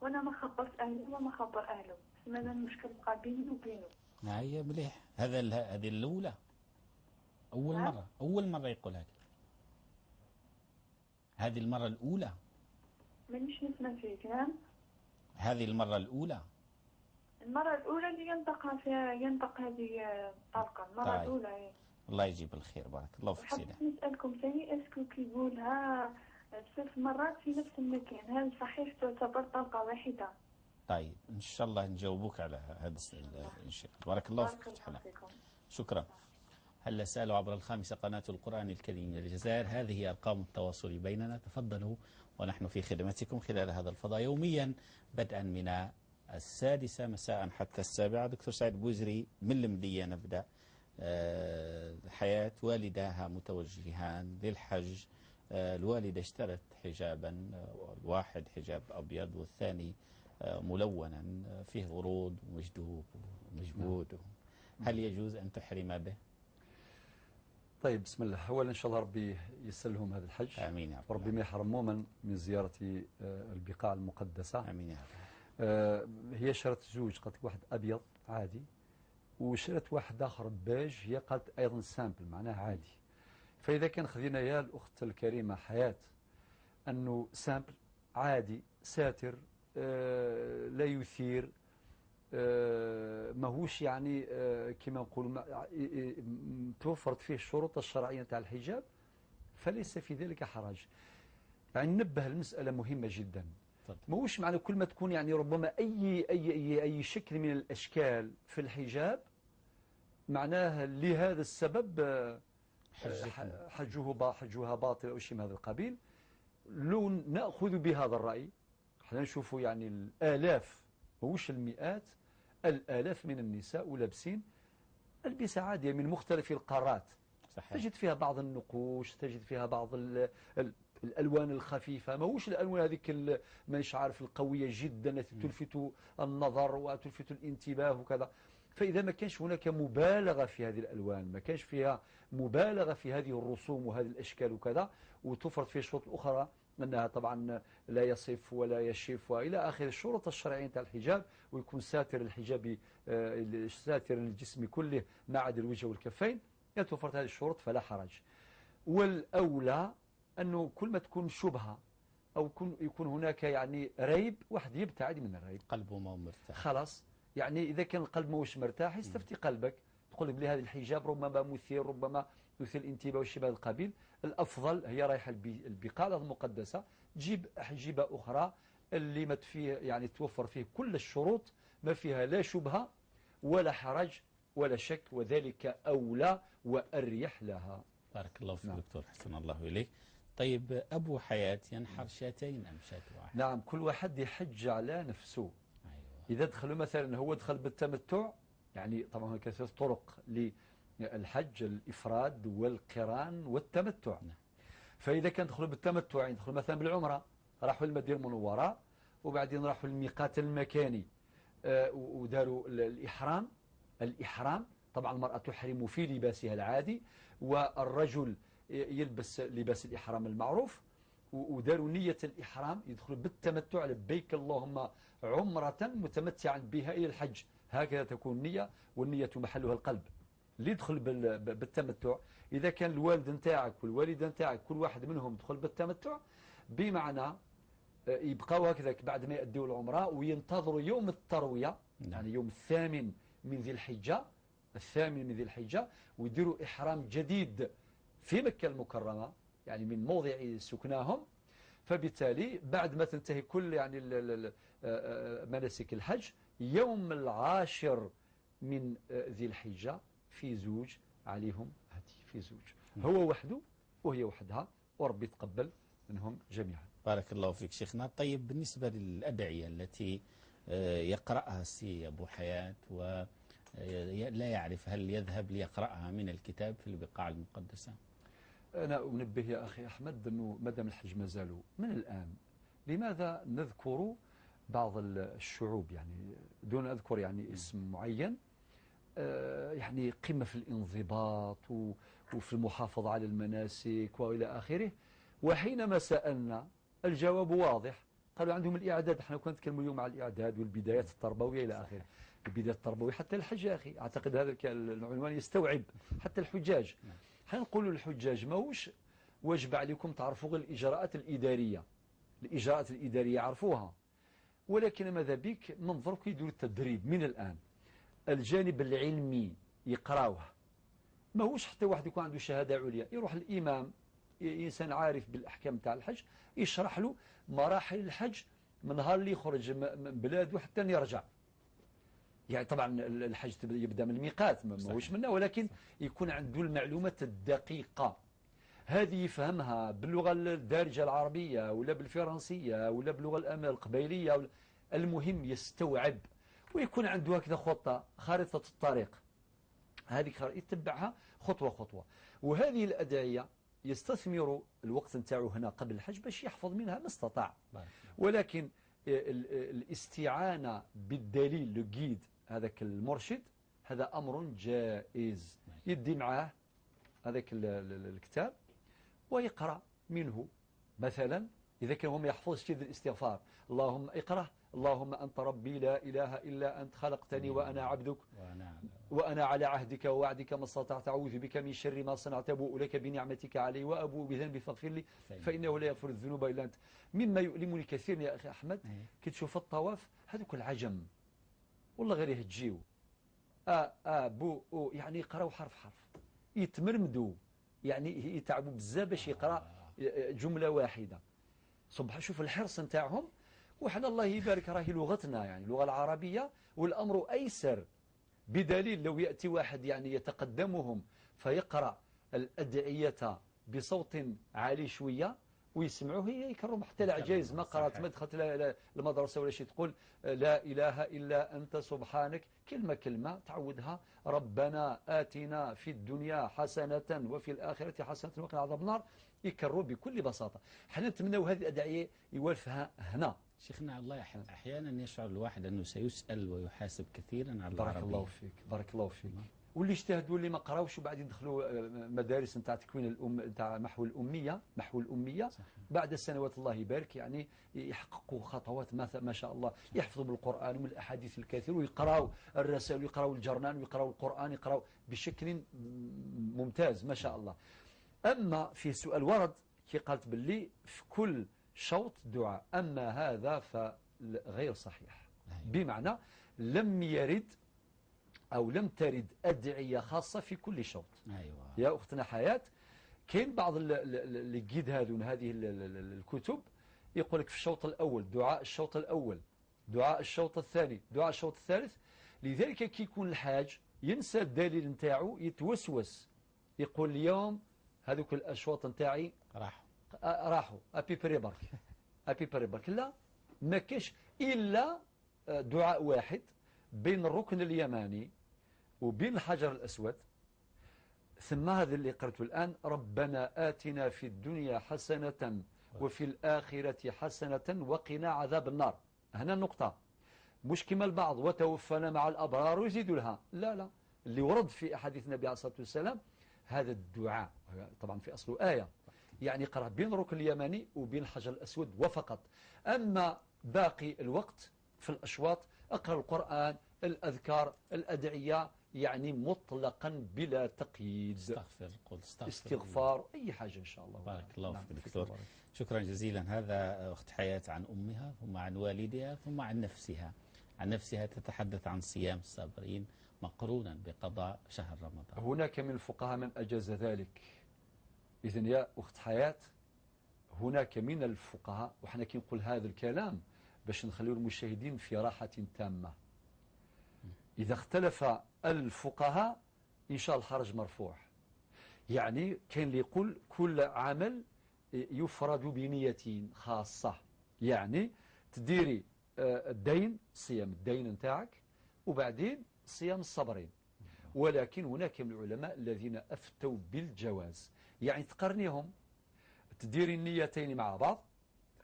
S6: وأنا ما خبرت أهلي وما خبر أهله، ماذا المشكل بقى بيني وبينه.
S2: هي مليح. هذه الأولى، أول مرة، أول مرة يقول هكذا. هذه المرة الأولى.
S6: مانيش نسمع فيك. نعم.
S2: هذه المرة الأولى.
S6: المرة الأولى اللي ينطقها فيها، ينطق هذه الطلقة، المرة طيب. الأولى هي.
S2: الله يجيب الخير، بارك الله فيك سيدي.
S6: حبيت نسألكم ثاني، est-ce que كيقولها 3 مرات في نفس المكان، هل صحيح تعتبر طلقة واحدة؟
S2: طيب إن شاء الله نجاوبوك على هذا السؤال إن شاء الله. بارك الله فيك. شكرا. هل سألوا عبر الخامسة قناة القرآن الكريم من الجزائر. هذه أرقام التواصل بيننا، تفضلوا ونحن في خدمتكم خلال هذا الفضاء يوميا بدءا من 6 مساء حتى 7. دكتور سعيد بوزري من المدية نبدأ. حياة والداها متوجهان للحج، الوالدة اشترت حجابا، الواحد حجاب أبيض والثاني ملونا فيه ورود ومجدوب ومجبود، هل يجوز أن تحرم به؟
S3: طيب بسم الله. أولا إن شاء الله ربي يسر لهم هذا الحج،
S2: آمين يا رب،
S3: ربي ما يحرمهم من زيارة البقاع المقدسة،
S2: آمين يا رب.
S3: هي شرت زوج، قالت واحد أبيض عادي وشرت واحد آخر بيج، هي قالت أيضا simple معناها عادي. فإذا كان خذينا يا الأخت الكريمة حياة أنه simple عادي ساتر لا يثير، ماهوش يعني كما نقولوا توفرت فيه الشروط الشرعية تاع الحجاب، فليس في ذلك حرج. يعني ننبه المسألة مهمة جدا، ماهوش معنى كل ما تكون يعني ربما أي أي أي أي شكل من الأشكال في الحجاب معناه لهذا السبب حجها باطل أو شيء من هذا القبيل. لو نأخذ بهذا الرأي احنا نشوفوا يعني الآلاف، ماهوش المئات، الآلاف من النساء ولابسين ألبسة عادية من مختلف القارات.
S2: صحيح.
S3: تجد فيها بعض النقوش، تجد فيها بعض الألوان الخفيفة، ماهوش الألوان هذيك مانيش عارف القوية جدا التي تلفت النظر وتلفت الانتباه وكذا. فإذا ما كانش هناك مبالغة في هذه الألوان، ما كانش فيها مبالغة في هذه الرسوم وهذه الأشكال وكذا، وتفرض فيها الشروط الأخرى أنها طبعا لا يصف ولا يشف وإلى آخر الشروط الشرعية تاع الحجاب، ويكون ساتر الحجاب ساتر الجسم كله ما عدا الوجه والكفين، إذا توفرت هذه الشروط فلا حرج. والأولى أنه كل ما تكون شبهة أو يكون هناك يعني ريب، واحد يبتعد من الريب،
S2: قلبه ما مرتاح
S3: خلاص. يعني إذا كان القلب ماهوش مرتاح يستفتي قلبك، تقول لك بلي هذا الحجاب ربما مثير، ربما يثير الانتباه والشيء بهذا القبيل. الأفضل هي رايحة البقاع المقدسة، تجيب حجيبة أخرى اللي ما فيه يعني توفر فيه كل الشروط، ما فيها لا شبهة ولا حرج، ولا شك، وذلك أولى وأريح لها.
S2: بارك الله فيك. نعم. دكتور، حسن الله إليك. طيب، أبو حياة ينحر شاتين أم شاة واحدة؟
S3: نعم، كل واحد يحج على نفسه. أيوة. إذا دخلوا مثلا، هو دخل بالتمتع، يعني طبعا هناك ثلاث طرق للحج: الإفراد والقران والتمتع. نعم. فإذا كان دخلوا بالتمتع، يعني دخلوا مثلا بالعمرة، راحوا المدينة المنورة وبعدين راحوا الميقات المكاني وداروا الإحرام. الإحرام طبعا المرأة تحرم في لباسها العادي، والرجل يلبس لباس الإحرام المعروف، وداروا نية الإحرام، يدخلوا بالتمتع، لبيك اللهم عمرة متمتعا بها إلى الحج. هكذا تكون النية، والنية محلها القلب. اللي يدخل بالتمتع، إذا كان الوالد نتاعك والوالدة نتاعك كل واحد منهم دخل بالتمتع، بمعنى يبقاو هكذاك بعد ما يأديوا العمرة وينتظروا يوم التروية. نعم. يعني يوم الثامن من ذي الحجة، الثامن من ذي الحجة، ويديروا إحرام جديد في مكة المكرمة، يعني من موضع سكناهم. فبالتالي بعد ما تنتهي كل يعني مناسك الحج، يوم العاشر من ذي الحجة في زوج عليهم هدي، في زوج، هو وحده وهي وحدها، وربي يتقبل منهم جميعا.
S2: بارك الله فيك شيخنا. طيب، بالنسبة للأدعية التي يقرأها السي أبو حياة ولا يعرف هل يذهب ليقرأها من الكتاب في البقاع المقدسة؟
S3: أنا أنبه يا أخي أحمد أنه مادام الحج ما زالوا من الآن، لماذا نذكر بعض الشعوب، يعني دون أذكر يعني اسم معين، يعني قمة في الانضباط وفي المحافظة على المناسك وإلى آخره، وحينما سألنا الجواب واضح، قالوا عندهم الإعداد. احنا كنا نتكلم اليوم على الإعداد والبدايات التربوية إلى آخره. البدايات التربوية حتى الحج يا أخي، أعتقد هذا العنوان يستوعب حتى الحجاج. حنا نقولوا للحجاج ماهوش واجب عليكم تعرفوا غير الإجراءات الإدارية، الإجراءات الإدارية عرفوها، ولكن ماذا بك من درك يديروا التدريب من الآن، الجانب العلمي يقراوه. ماهوش حتى واحد يكون عنده شهادة عليا، يروح الإمام إنسان عارف بالأحكام تاع الحج يشرح له مراحل الحج من نهار اللي يخرج من بلاده حتى يرجع. يعني طبعا الحج يبدأ من الميقات، ماهوش منه، ولكن يكون عنده المعلومات الدقيقة هذه يفهمها باللغة الدارجة العربية ولا بالفرنسية ولا باللغة القبيلية ولا، المهم يستوعب ويكون عنده هكذا خطة، خارطة الطريق، هذه يتبعها خطوة خطوة. وهذه الأدعية يستثمر الوقت نتاعو هنا قبل الحج باش يحفظ منها ما استطاع، ولكن الاستعانة بالدليل le guide هذاك المرشد هذا أمر جائز، يدي معاه هذاك الكتاب ويقرأ منه. مثلا إذا كان هو ما يحفظش شيء الاستغفار، اللهم اقرأ اللهم أنت ربي لا إله إلا أنت خلقتني وأنا عبدك وأنا على عهدك ووعدك ما استطعت أعوذ بك من شر ما صنعت أبوء لك بنعمتك علي وأبوء بذنبي فاغفر لي فإنه لا يغفر الذنوب إلا أنت. مما يؤلمني كثيرا يا أخي أحمد كي تشوف الطواف هذوك العجم والله غير يهجيو آ آ بو أو، يعني يقراو حرف حرف، يتمرمدوا، يعني يتعبوا بزاف باش يقرأ جملة واحدة. سبحان، شوف الحرص نتاعهم. وحنا الله يبارك راهي لغتنا يعني اللغة العربية، والأمر أيسر، بدليل لو يأتي واحد يعني يتقدمهم فيقرأ الأدعية بصوت عالي شوية ويسمعوه هي يكرم. حتى العجائز ما قرأت ما دخلت المدرسة ولا شيء تقول لا إله إلا أنت سبحانك، كلمة كلمة تعودها، ربنا آتنا في الدنيا حسنة وفي الآخرة حسنة وقنا عذاب النار، يكرروا بكل بساطة. حنا نتمناو هذه الأدعية يوالفها هنا.
S2: شيخنا الله يحفظك، أحيانا يشعر الواحد أنه سيسأل ويحاسب كثيرا على العربية.
S3: بارك الله فيك، بارك الله فيك. واللي اجتهدوا واللي ما قراوش وبعد يدخلوا مدارس نتاع تكوين الام نتاع محو الاميه، محو الاميه صحيح. بعد سنوات الله يبارك يعني يحققوا خطوات ما شاء الله، يحفظوا بالقران ومن الاحاديث الكثير ويقراوا الرسائل ويقراوا الجرنان ويقراوا القران، يقراوا بشكل ممتاز ما شاء الله. اما في سؤال ورد كي قالت باللي في كل شوط دعاء، اما هذا فغير صحيح، بمعنى لم يرد أو لم ترد أدعية خاصة في كل شوط.
S2: أيوة.
S3: يا أختنا حياة، كاين بعض اللي guides هذون هذه الكتب يقول لك في الشوط الأول دعاء الشوط الأول، دعاء الشوط الثاني، دعاء الشوط الثالث. لذلك كي يكون الحاج ينسى الدليل نتاعو، يتوسوس، يقول اليوم هذوك الأشواط نتاعي راحوا à peu près برك، à peu près برك. لا، ما كاش إلا دعاء واحد بين الركن اليماني وبين الحجر الأسود، ثم هذا اللي قرأته الآن: ربنا آتنا في الدنيا حسنة وفي الآخرة حسنة وقنا عذاب النار. هنا النقطة، مش كما البعض وتوفنا مع الأبرار ويزيدوا لها، لا لا، اللي ورد في أحاديث النبي عليه الصلاة والسلام هذا الدعاء طبعا في أصله آية، يعني قرأ بين الركن اليماني وبين الحجر الأسود وفقط. أما باقي الوقت في الأشواط أقرأ القرآن، الأذكار، الأدعية، يعني مطلقا بلا تقييد.
S2: استغفر، قل استغفر،
S3: استغفار، أي حاجة إن شاء الله.
S2: بارك الله فيك دكتور، شكرا جزيلا. هذا أخت حياة عن أمها، ثم عن والدها، ثم عن نفسها. عن نفسها تتحدث عن صيام الصابرين مقرونا بقضاء شهر رمضان.
S3: هناك من الفقهاء من أجاز ذلك. إذن يا أخت حياة، هناك من الفقهاء، وحنا كي نقول هذا الكلام باش نخليو المشاهدين في راحة تامة، إذا اختلف الفقهاء إن شاء الله الحرج مرفوع. يعني كاين اللي يقول كل عمل يفرد بنية خاصة، يعني تديري الدين، صيام الدين نتاعك، وبعدين صيام الصبرين. ولكن هناك من العلماء الذين أفتوا بالجواز، يعني تقرنيهم، تديري النيتين مع بعض،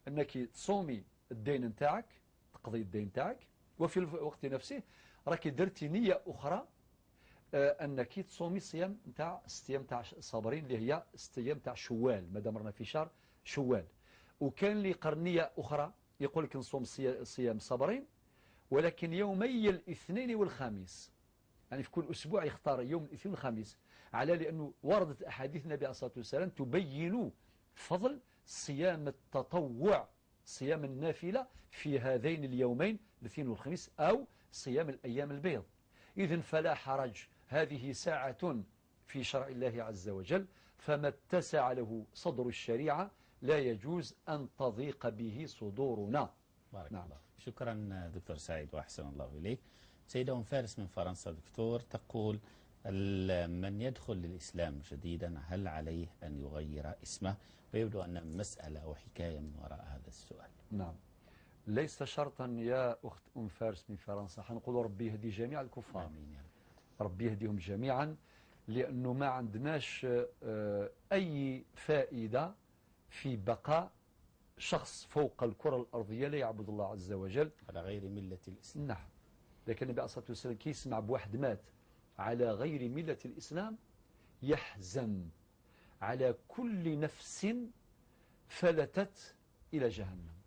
S3: أنك تصومي الدين نتاعك، تقضي الدين نتاعك، وفي الوقت نفسه راكي درتي نية أخرى أنك تصومي صيام نتاع 6 أيام تاع الصابرين اللي هي 6 أيام تاع شوال، مادام رانا في شهر شوال. وكان اللي قرنية أخرى يقول لك نصوم صيام الصابرين ولكن يومي الاثنين والخميس، يعني في كل أسبوع يختار يوم الاثنين والخميس، على لأنه وردت أحاديث النبي عليه الصلاة والسلام تبين فضل صيام التطوع، صيام النافلة في هذين اليومين الاثنين والخميس، أو صيام الأيام البيض. إذن فلا حرج، هذه ساعة في شرع الله عز وجل، فما اتسع له صدر الشريعة لا يجوز أن تضيق به صدورنا.
S2: بارك الله. شكرا دكتور سعيد وأحسن الله إليك. سيدة أم فارس من فرنسا دكتور تقول: من يدخل للإسلام جديدا هل عليه أن يغير اسمه؟ ويبدو أن مسألة وحكاية من وراء هذا السؤال.
S3: نعم، ليس شرطا يا أخت أم فارس من فرنسا. حنقول ربي يهدي جميع الكفار،
S2: آمين يا رب،
S3: ربي يهديهم جميعا، لأنه ما عندناش أي فائدة في بقاء شخص فوق الكرة الأرضية لا يعبد الله عز وجل
S2: على غير ملة الإسلام.
S3: نعم، لكن النبي عليه الصلاة والسلام كي يسمع بواحد مات على غير ملة الإسلام يحزن على كل نفس فلتت إلى جهنم.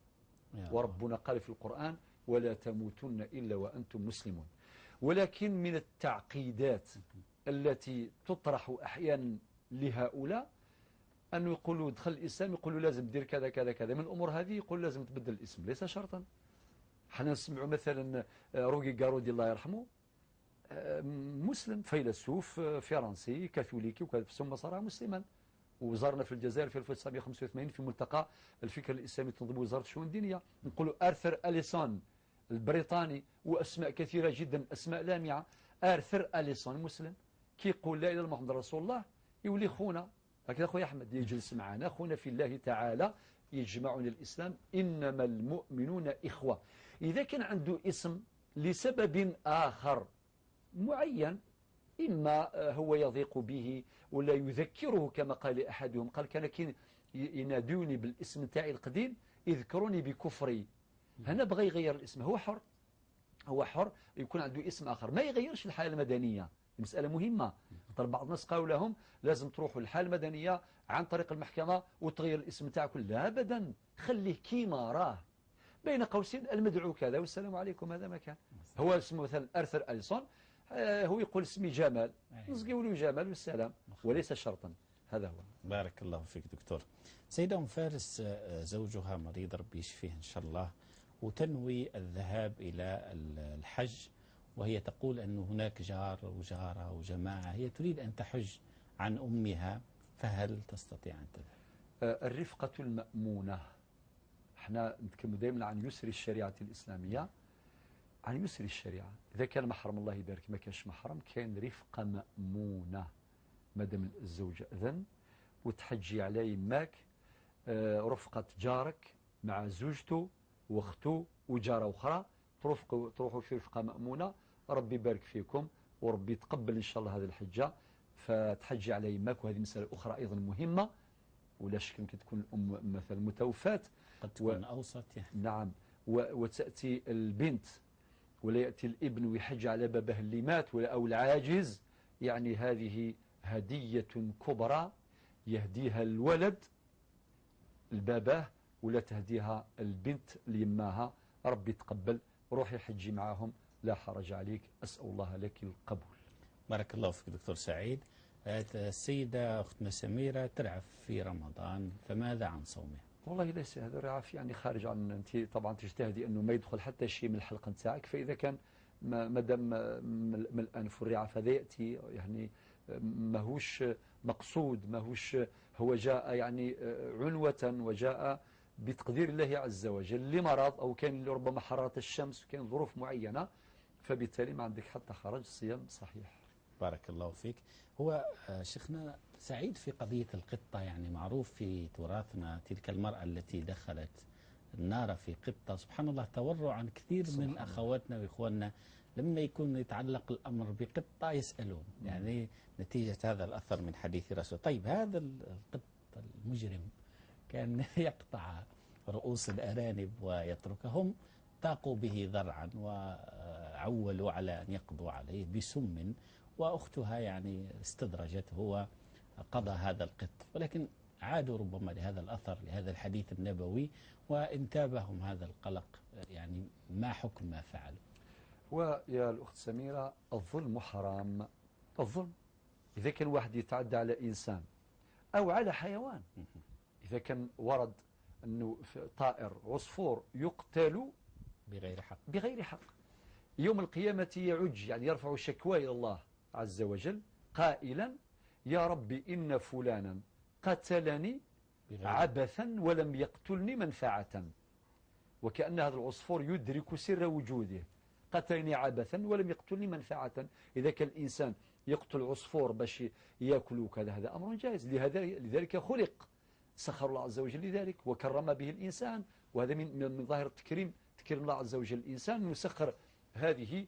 S3: وربنا قال في القرآن: ولا تموتن إلا وأنتم مسلمون. ولكن من التعقيدات التي تطرح أحيانا لهؤلاء أنه يقولوا دخل الإسلام، يقولوا لازم دير كذا كذا كذا، من الأمور هذه يقول لازم تبدل الاسم، ليس شرطا. حنا نسمعوا مثلا روجي غارودي الله يرحمه، مسلم، فيلسوف فرنسي كاثوليكي وكذا، ثم صار مسلما، وزارنا في الجزائر في 1985 في ملتقى الفكر الإسلامي تنظيم وزارة الشؤون الدينية. نقولوا آرثر أليسون البريطاني، وأسماء كثيرة جدا، أسماء لامعة. آرثر أليسون مسلم، كي يقول لا إله إلا الله محمد رسول الله يولي خونا هكذا. خويا أحمد يجلس معنا، خونا في الله تعالى، يجمعنا الإسلام، إنما المؤمنون إخوة. إذا كان عنده اسم لسبب آخر معين، إما هو يضيق به ولا يذكره، كما قال أحدهم، قال كان كي ينادوني بالاسم تاعي القديم يذكروني بكفري. هنا بغى يغير الاسم، هو حر، هو حر يكون عنده اسم آخر، ما يغيرش الحالة المدنية. المسألة مهمة. طيب بعض الناس قالوا لهم لازم تروحوا الحالة المدنية عن طريق المحكمة وتغير الاسم تاعك. لا أبدا، خليه كيما راه، بين قوسين المدعو كذا والسلام عليكم، هذا ما كان. هو اسمه مثلا أرثر أليسون، هو يقول اسمي جمال، نسقيوا له جمال والسلام، وليس شرطا. هذا هو.
S2: بارك الله فيك دكتور. سيدة أم فارس زوجها مريض، ربي يشفيه إن شاء الله، وتنوي الذهاب إلى الحج، وهي تقول أن هناك جار وجارة وجماعة، هي تريد أن تحج عن أمها، فهل تستطيع أن تذهب؟
S3: الرفقة المأمونة، احنا نتكلم دائما عن يسر الشريعة الإسلامية. عن يسر الشريعة. إذا كان محرم الله يبارك، ما كانش محرم كاين رفقة مأمونة مادام الزوج أذن، وتحجي على يماك رفقة جارك مع زوجته واخته وجارة أخرى، تروحوا في رفقة مأمونة، ربي يبارك فيكم وربي يتقبل إن شاء الله هذه الحجة. فتحجي على يماك، وهذه مسألة أخرى أيضا مهمة، ولا شك يمكن تكون الأم مثلا متوفاة،
S2: قد تكون أوسط يعني.
S3: نعم، وتأتي البنت ولا يأتي الابن ويحج على بابه اللي مات ولا أو العاجز، يعني هذه هدية كبرى يهديها الولد لباباه ولا تهديها البنت ليماها. ربي يتقبل، روحي حجي معاهم لا حرج عليك، أسأل الله لك القبول.
S2: بارك الله فيك دكتور سعيد. السيدة أختنا سميرة ترعف في رمضان، فماذا عن صومها؟
S3: والله ليس هذا الرعف يعني خارج عن، أنت طبعا تجتهدي أنه ما يدخل حتى شيء من الحلقة نتاعك، فإذا كان ما دام من الأنف والرعف هذا يأتي يعني ماهوش مقصود، ماهوش هو جاء يعني عنوة وجاء بتقدير الله عز وجل لمرض أو كان ربما حرارة الشمس وكان ظروف معينة، فبالتالي ما عندك حتى خرج، الصيام صحيح.
S2: بارك الله فيك. هو شيخنا سعيد في قضية القطة، يعني معروف في تراثنا تلك المرأة التي دخلت النار في قطة، سبحان الله تورعا كثير من أخواتنا وإخواننا لما يكون يتعلق الأمر بقطة يسألون، يعني نتيجة هذا الأثر من حديث رسول. طيب هذا القط المجرم كان يقطع رؤوس الأرانب ويتركهم، طاقوا به ذرعا وعولوا على أن يقضوا عليه بسم، وأختها يعني استدرجته وقضى هذا القط، ولكن عادوا ربما لهذا الأثر لهذا الحديث النبوي وانتابهم هذا القلق، يعني ما حكم ما فعلوا؟
S3: ويا الأخت سميرة الظلم حرام. الظلم إذا كان واحد يتعدى على إنسان أو على حيوان، إذا كان ورد أنه طائر عصفور يقتل
S2: بغير حق،
S3: بغير حق، يوم القيامة يعج، يعني يرفع شكوى إلى الله عز وجل قائلا يا ربي إن فلانا قتلني عبثا ولم يقتلني منفعة، وكأن هذا العصفور يدرك سر وجوده، قتلني عبثا ولم يقتلني منفعة. إذا كان الإنسان يقتل عصفور باش يأكل وكذا هذا أمر جائز، لذلك خلق، سخر الله عز وجل لذلك وكرم به الإنسان، وهذا من ظاهر التكريم، تكريم الله عز وجل الإنسان، يسخر هذه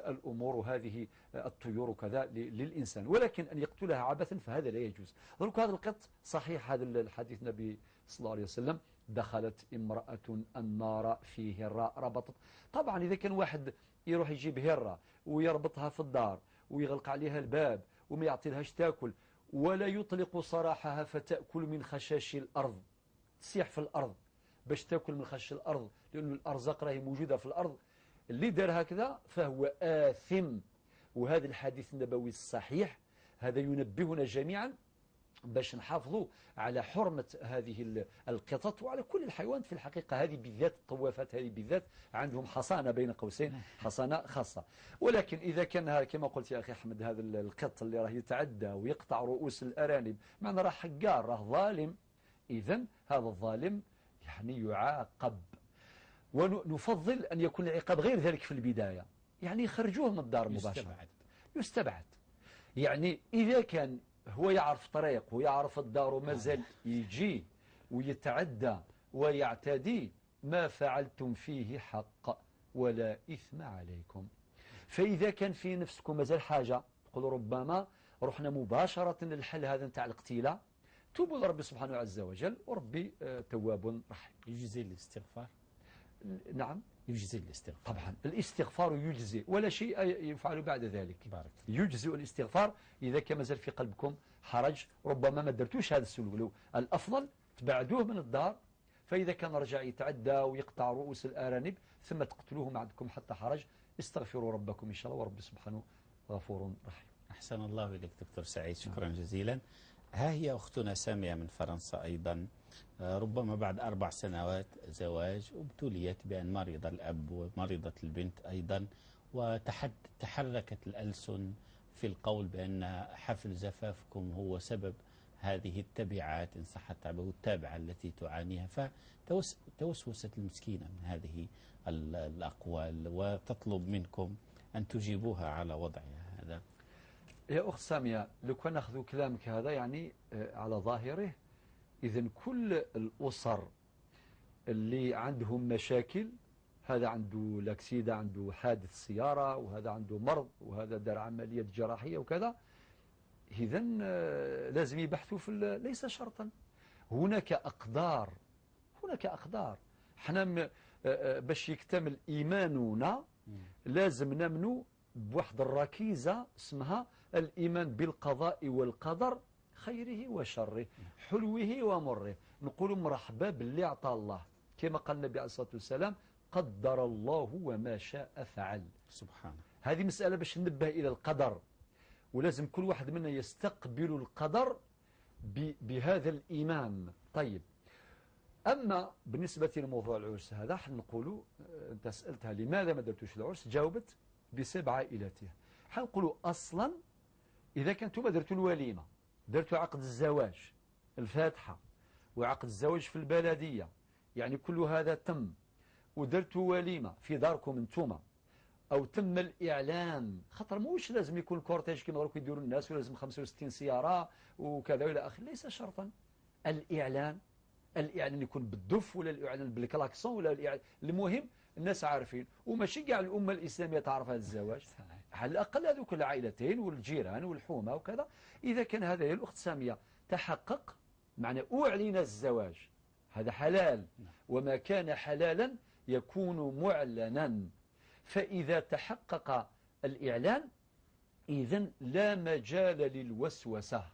S3: الأمور وهذه الطيور وكذا للإنسان، ولكن أن يقتلها عبثا فهذا لا يجوز. ذلك هذا القط صحيح، هذا الحديث النبي صلى الله عليه وسلم دخلت امرأة النار في هرة ربطت. طبعا إذا كان واحد يروح يجيب هرة ويربطها في الدار ويغلق عليها الباب وما يعطي لهاش تاكل ولا يطلق سراحها فتأكل من خشاش الأرض، تسيح في الأرض باش تاكل من خشاش الأرض، لأن الأرزاق راهي موجودة في الأرض. اللي دار هكذا فهو آثم. وهذا الحديث النبوي الصحيح هذا ينبهنا جميعا باش نحافظوا على حرمة هذه القطط وعلى كل الحيوانات في الحقيقة. هذه بالذات الطوافات هذه بالذات عندهم حصانة بين قوسين، حصانة خاصة. ولكن إذا كان كما قلت يا أخي أحمد هذا القط اللي راه يتعدى ويقطع رؤوس الأرانب، معنى راه حقار، راه ظالم، إذن هذا الظالم يعني يعاقب، ونفضل أن يكون العقاب غير ذلك في البداية، يعني يخرجوه من الدار مباشرة، يستبعد. يعني إذا كان هو يعرف طريق ويعرف الدار ومازال يجي ويتعدى ويعتدي، ما فعلتم فيه حق ولا إثم عليكم. فإذا كان في نفسكم مازال حاجة تقول ربما رحنا مباشرة للحل هذا نتاع الاقتلاع، توبوا لربي سبحانه عز وجل وربي تواب رحيم.
S2: يجزي الاستغفار؟
S3: نعم
S2: يجزي الاستغفار
S3: طبعا، الاستغفار يجزي ولا شيء يفعل بعد ذلك.
S2: بارك.
S3: يجزي الاستغفار إذا كان مازال في قلبكم حرج، ربما ما درتوش هذا السلوك، الأفضل تبعدوه من الدار، فإذا كان رجع يتعدى ويقطع رؤوس الأرانب ثم تقتلوه ما عندكم حتى حرج، استغفروا ربكم إن شاء الله ورب سبحانه غفور رحيم.
S2: أحسن الله إليك دكتور سعيد، شكرا جزيلا. ها هي أختنا سامية من فرنسا أيضا، ربما بعد 4 سنوات زواج ابتليت بأن مرض الأب ومرضت البنت أيضا، وتحركت الألسن في القول بأن حفل زفافكم هو سبب هذه التبعات إن صح التعبير، التابعة التي تعانيها. فتوسوست المسكينة من هذه الأقوال وتطلب منكم أن تجيبوها على وضعها هذا.
S3: يا أخت سامية، لو كان ناخذ كلامك هذا يعني على ظاهره، إذن كل الأسر اللي عندهم مشاكل، هذا عنده l'accident، عنده حادث سيارة، وهذا عنده مرض، وهذا دار عملية جراحية وكذا، إذن لازم يبحثوا في، ليس شرطا. هناك أقدار، هناك أقدار. احنا باش يكتمل إيماننا لازم نمنو بواحد الركيزة اسمها الإيمان بالقضاء والقدر خيره وشره، حلوة ومرة. نقول مرحبا باللي عطى الله، كما قال النبي عليه الصلاة والسلام: قدر الله وما شاء فعل.
S2: سبحانه.
S3: هذه مسألة باش ننبه إلى القدر، ولازم كل واحد منا يستقبل القدر بهذا الإيمان. طيب، أما بالنسبة لموضوع العرس هذا، حنقولوا أنت سألتها لماذا ما درتوش العرس، جاوبت بسبب عائلتها. حنقولوا أصلا إذا كنتم درتوا الوليمة، درتوا عقد الزواج، الفاتحة، وعقد الزواج في البلدية، يعني كل هذا تم، ودرتوا وليمة في داركم انتوما، أو تم الإعلان، خاطر موش لازم يكون cortège كما راكم يديروا الناس، ولازم 65 سيارة وكذا إلى آخره، ليس شرطا. الإعلان، الإعلان يكون بالدف ولا الإعلان بالكلاكسون ولا الإعلان، المهم الناس عارفين، وماشي كاع الأمة الإسلامية تعرف هذا الزواج، على الأقل هذوك العائلتين والجيران والحومة وكذا. إذا كان هذا يا الأخت سامية تحقق، معنى أعلن الزواج، هذا حلال، وما كان حلالا يكون معلنا. فإذا تحقق الإعلان إذن لا مجال للوسوسة.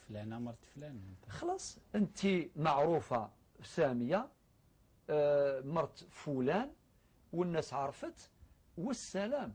S2: فلانة مرت فلان،
S3: خلاص أنت معروفة سامية مرت فلان، والناس عرفت، والسلام.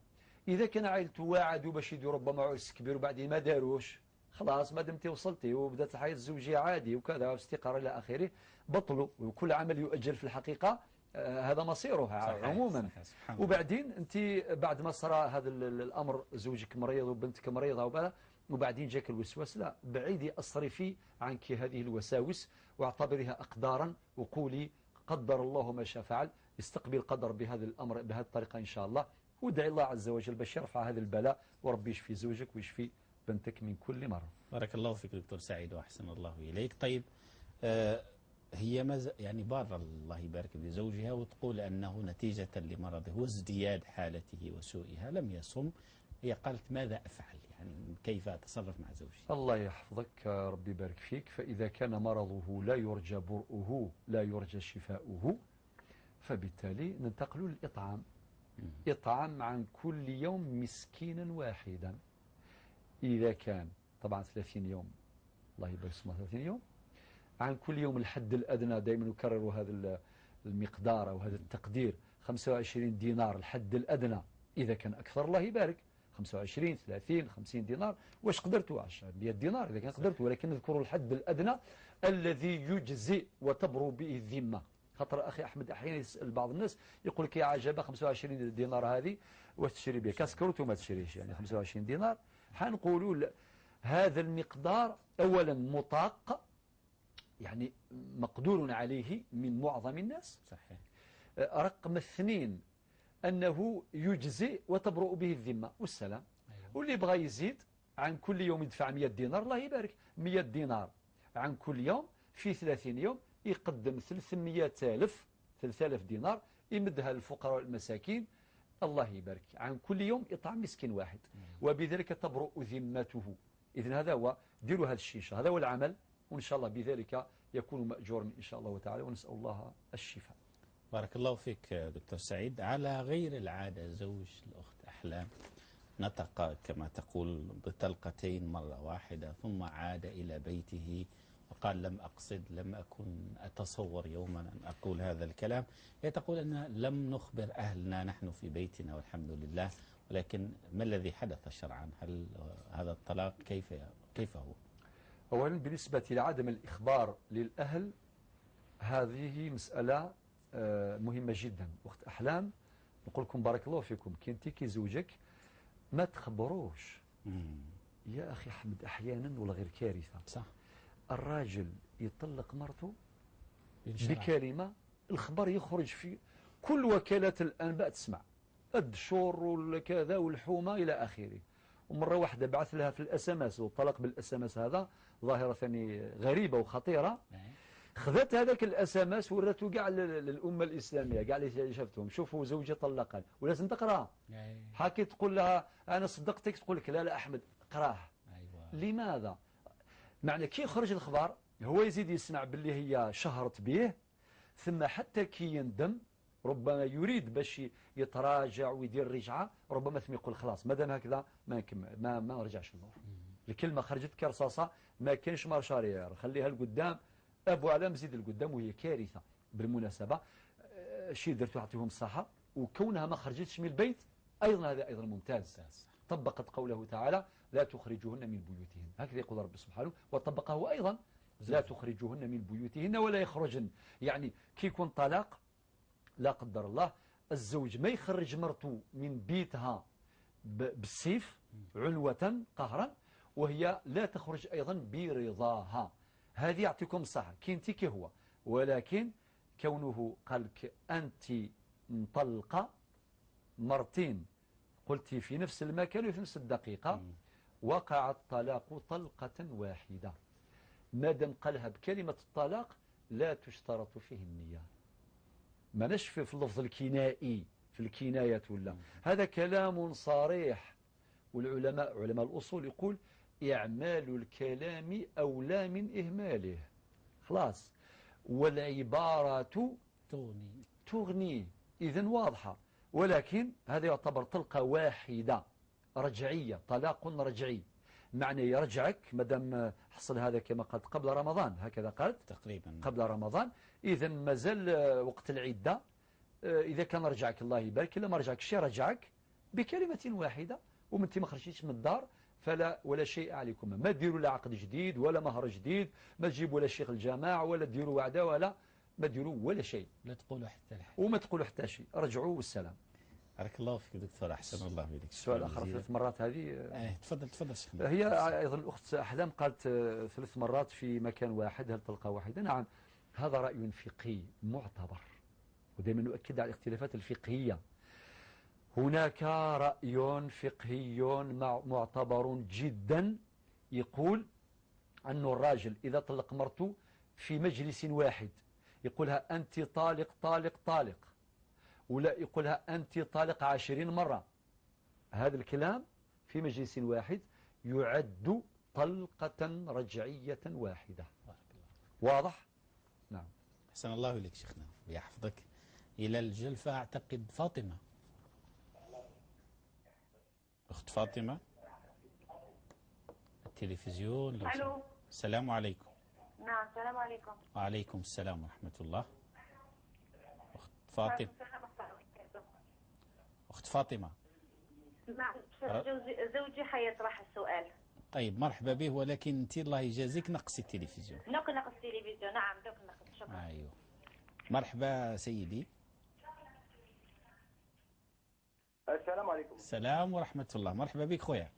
S3: إذا كان عائلته واعدوا باش يديروا ربما عرس كبير وبعدين ما داروش، خلاص ما دمتي وصلتي وبدات الحياة الزوجية عادي وكذا واستقرار إلى آخره، بطلوا، وكل عمل يؤجل في الحقيقة هذا مصيره عموما.
S2: صحيح.
S3: وبعدين أنت بعد ما صار هذا الأمر، زوجك مريض وبنتك مريضة وبعدين جاك الوسواس، لا، بعيدي أصرفي عنك هذه الوساوس واعتبريها أقدارا، وقولي قدر الله ما شاء فعل. استقبل القدر بهذا الأمر بهذه الطريقة إن شاء الله، وادعي الله عز وجل باش يرفع هذا البلاء، وربي يشفي زوجك ويشفي بنتك من كل مرض.
S2: بارك الله فيك دكتور سعيد وأحسن الله إليك. طيب، هي يعني بار الله يبارك في زوجها، وتقول أنه نتيجة لمرضه وازدياد حالته وسوءها لم يصم. هي قالت ماذا أفعل، يعني كيف أتصرف مع زوجي؟
S3: الله يحفظك، ربي يبارك فيك. فإذا كان مرضه لا يرجى برؤه، لا يرجى شفاؤه، فبالتالي ننتقل للإطعام. إطعام عن كل يوم مسكينا واحدا، إذا كان طبعا 30 يوم، الله يبارك فيك، 30 يوم عن كل يوم. الحد الأدنى دائما نكرر هذا المقدار أو هذا التقدير، 25 دينار الحد الأدنى. إذا كان أكثر الله يبارك، 25 30 50 دينار، واش قدرتوا، 10 100 دينار إذا كان قدرتوا، ولكن نذكروا الحد الأدنى الذي يجزئ وتبرو به الذمة. خاطر أخي أحمد أحيانا يسأل بعض الناس يقول لك يا عجبة 25 دينار هذه واش تشري بها كاسكروت وما تشريش، يعني 25 دينار. حنقولوا هذا المقدار أولا مطاق، يعني مقدور عليه من معظم الناس.
S2: صحيح.
S3: رقم اثنين أنه يجزئ وتبرؤ به الذمة والسلام.
S2: أيوة.
S3: واللي بغى يزيد عن كل يوم يدفع 100 دينار، الله يبارك، 100 دينار عن كل يوم في 30 يوم يقدم 300,000 3000 دينار يمدها للفقراء والمساكين، الله يبارك، عن كل يوم إطعام مسكين واحد، وبذلك تبرؤ ذمته. إذن هذا هو، ديروا هذا الشيشة، هذا هو العمل، وإن شاء الله بذلك يكون مأجورا إن شاء الله تعالى، ونسأل الله الشفاء.
S2: بارك الله فيك دكتور سعيد. على غير العادة زوج الأخت أحلام نطق كما تقول بطلقتين مرة واحدة، ثم عاد إلى بيته وقال لم أقصد، لم أكن أتصور يوما أن أقول هذا الكلام. هي تقول أن لم نخبر أهلنا، نحن في بيتنا والحمد لله، ولكن ما الذي حدث شرعا؟ هل هذا الطلاق كيف هو؟
S3: أولا بالنسبة لعدم الإخبار للأهل، هذه مسألة مهمة جدا. أخت أحلام نقول لكم بارك الله فيكم، كي أنت كي زوجك ما تخبروش. يا أخي أحمد أحيانا ولا غير كارثة.
S2: صح.
S3: الراجل يطلق مرته بكلمة، الخبر يخرج في كل وكالات الأنباء تسمع، الدشور والكذا والحومة إلى آخره. ومرة واحدة بعث لها في ال SMS، والطلاق بال SMS هذا ظاهرة ثانية غريبة وخطيرة. خذت هذاك ال SMS ورته كاع للامة الاسلامية، كاع اللي شافتهم، شوفوا زوجي طلقني، ولازم تقراه. حكي تقول لها انا صدقتك، تقول لك لا لا احمد قراه. أيوة. لماذا؟ معنى كي يخرج الخبر هو يزيد يسمع باللي هي شهرت به، ثم حتى كي يندم ربما يريد باش يتراجع ويدير رجعه، ربما ثم يقول خلاص مادام هكذا ما نكمل، ما نرجعش للور. الكلمة خرجت كرصاصه، ما كانش marche arrière، خليها لقدام، ابو علام زيد لقدام، وهي كارثة بالمناسبة. شيء درتو يعطيهم الصحة، وكونها ما خرجتش من البيت ايضا هذا ايضا ممتاز. طبقت قوله تعالى لا تخرجوهن من بيوتهن، هكذا يقول رب سبحانه، وطبقه ايضا لا تخرجوهن من بيوتهن ولا يخرجن. يعني كي يكون طلاق لا قدر الله، الزوج ما يخرج مرته من بيتها بالسيف عنوة قهرا، وهي لا تخرج أيضا برضاها. هذه يعطيكم الصحة كي انت كي هو، ولكن كونه قالك أنت مطلقة مرتين، قلتي في نفس المكان وفي نفس الدقيقة، وقع الطلاق طلقة واحدة. ما دام قالها بكلمة الطلاق لا تشترط فيه النية. ما نش في اللفظ الكنائي في الكناية ولا، هذا كلام صريح. والعلماء علماء الأصول يقول إعمال الكلام أولى من إهماله، خلاص، والعبارة تغني، إذن واضحة. ولكن هذا يعتبر طلقة واحدة رجعية، طلاق رجعي، معنى يرجعك مادام حصل هذا كما قالت قبل رمضان، هكذا قالت
S2: تقريبا
S3: قبل رمضان، إذا مازال وقت العدة. إذا كان رجعك الله يبارك، إلا ما رجعك شيء رجعك بكلمة واحدة، ومنتي ما خرجتيش من الدار فلا ولا شيء عليكم، ما ديروا لا عقد جديد ولا مهر جديد، ما تجيبوا لا شيخ الجماعة ولا ديروا وعدة ولا ما ديروا ولا شيء،
S2: لا تقولوا حتى الحين
S3: وما تقولوا حتى شيء، رجعوا والسلام.
S2: بارك الله فيك دكتور، احسن الله اليك.
S3: السؤال الاخر ثلاث مرات هذه.
S2: تفضل تفضل شيخنا.
S3: هي ايضا الاخت احلام قالت ثلاث مرات في مكان واحد، هل تلقى واحدة؟ نعم، هذا راي فقهي معتبر، ودائما نؤكد على الاختلافات الفقهية. هناك راي فقهي معتبر جدا يقول أن الراجل إذا طلق مرته في مجلس واحد يقولها أنت طالق طالق طالق، ولا يقولها أنت طالق 20 مرة، هذا الكلام في مجلس واحد يعد طلقة رجعية واحدة. واضح؟ نعم.
S2: أحسن الله إليك شيخنا ويحفظك. إلى الجلفة أعتقد فاطمة، أخت فاطمة، التلفزيون.
S8: ألو.
S2: السلام عليكم.
S8: نعم السلام عليكم.
S2: وعليكم السلام ورحمة الله. أخت فاطمة. أخت فاطمة.
S8: نعم زوجي حيطرح السؤال.
S2: طيب مرحبا به، ولكن أنت الله يجازيك نقصي التلفزيون.
S8: نقص التلفزيون، نعم دوك نقص، شكرا.
S2: أيوه مرحبا سيدي.
S9: السلام عليكم.
S2: السلام ورحمة الله، مرحبا بك خويا.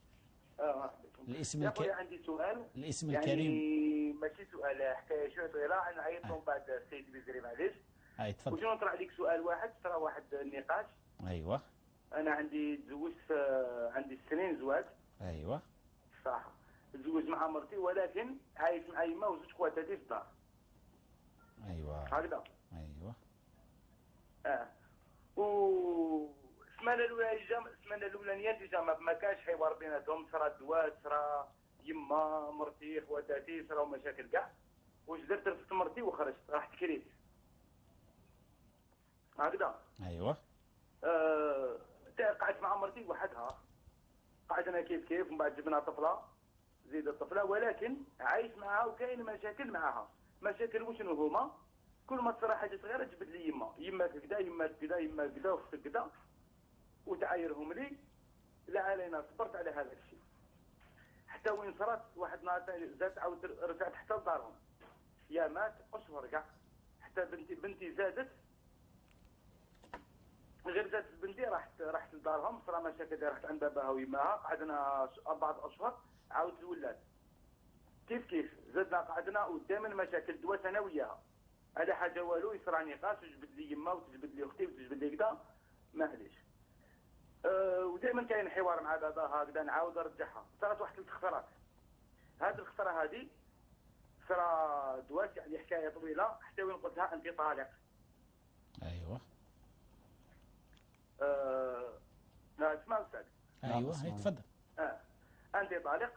S9: مرحبا بكم.
S2: الاسم
S9: خويا عندي سؤال.
S2: الاسم الكريم.
S9: يعني ماشي سؤال، حكاية شوية طويلة، انا عيطت من بعد السيد بزري معليش.
S2: اي تفضل.
S9: وجي نطرح عليك سؤال واحد، صرا واحد النقاش.
S2: ايوه.
S9: انا عندي تزوجت، عندي سنين زواج.
S2: ايوه.
S9: صح، تزوجت مع مرتي ولكن عايش مع يما وزوج خواتاتي في الدار.
S2: ايوه.
S9: هكذا.
S2: ايوه.
S9: و السمانه الاولى السمانه الاولانية déjà ما كانش حوار بيناتهم، صرا الدواء، صرا يما مرتي خواتاتي، صراو مشاكل كاع. واش درت؟ رفدت مرتي وخرجت، رحت كريت هكذا.
S2: ايوه.
S9: قعدت مع مرتي وحدها، قعدنا كيف كيف، ومن بعد جبنا طفله، زيد الطفلة، ولكن عايش معها وكاين مشاكل معها. مشاكل وشنو هما؟ كل ما تصرا حاجة صغيرة تجبد لي يما، يما كذا يما كذا يما كذا وختك كذا، وتعايرهم لي. لا علينا، صبرت على هذا الشيء حتى وين صرات واحد النهار زادت عاود رجعت حتى لدارهم، يا مات اشهر كاع، حتى بنتي زادت، غير زادت بنتي راحت لدارهم، صرا مشاكل، رحت عند باباها ويماها، قعدنا 4 اشهر، عاودت ولات كيف كيف، زدنا قعدنا ودائما مشاكل دوات انا وياها على حاجة والو، يصرى نقاش وتجبد لي يما وتجبد لي اختي وتجبد لي كذا معليش. ودائما كاين حوار مع بابا هكذا نعاود نرجعها. صارت واحد 3 خطرات، هذه الخطرة هذه صرا دوات يعني حكاية طويلة حتى وين قلت لها انت طالق.
S2: ايوه.
S9: اسمع استاذ.
S2: ايوه تفضل.
S9: انت طالق.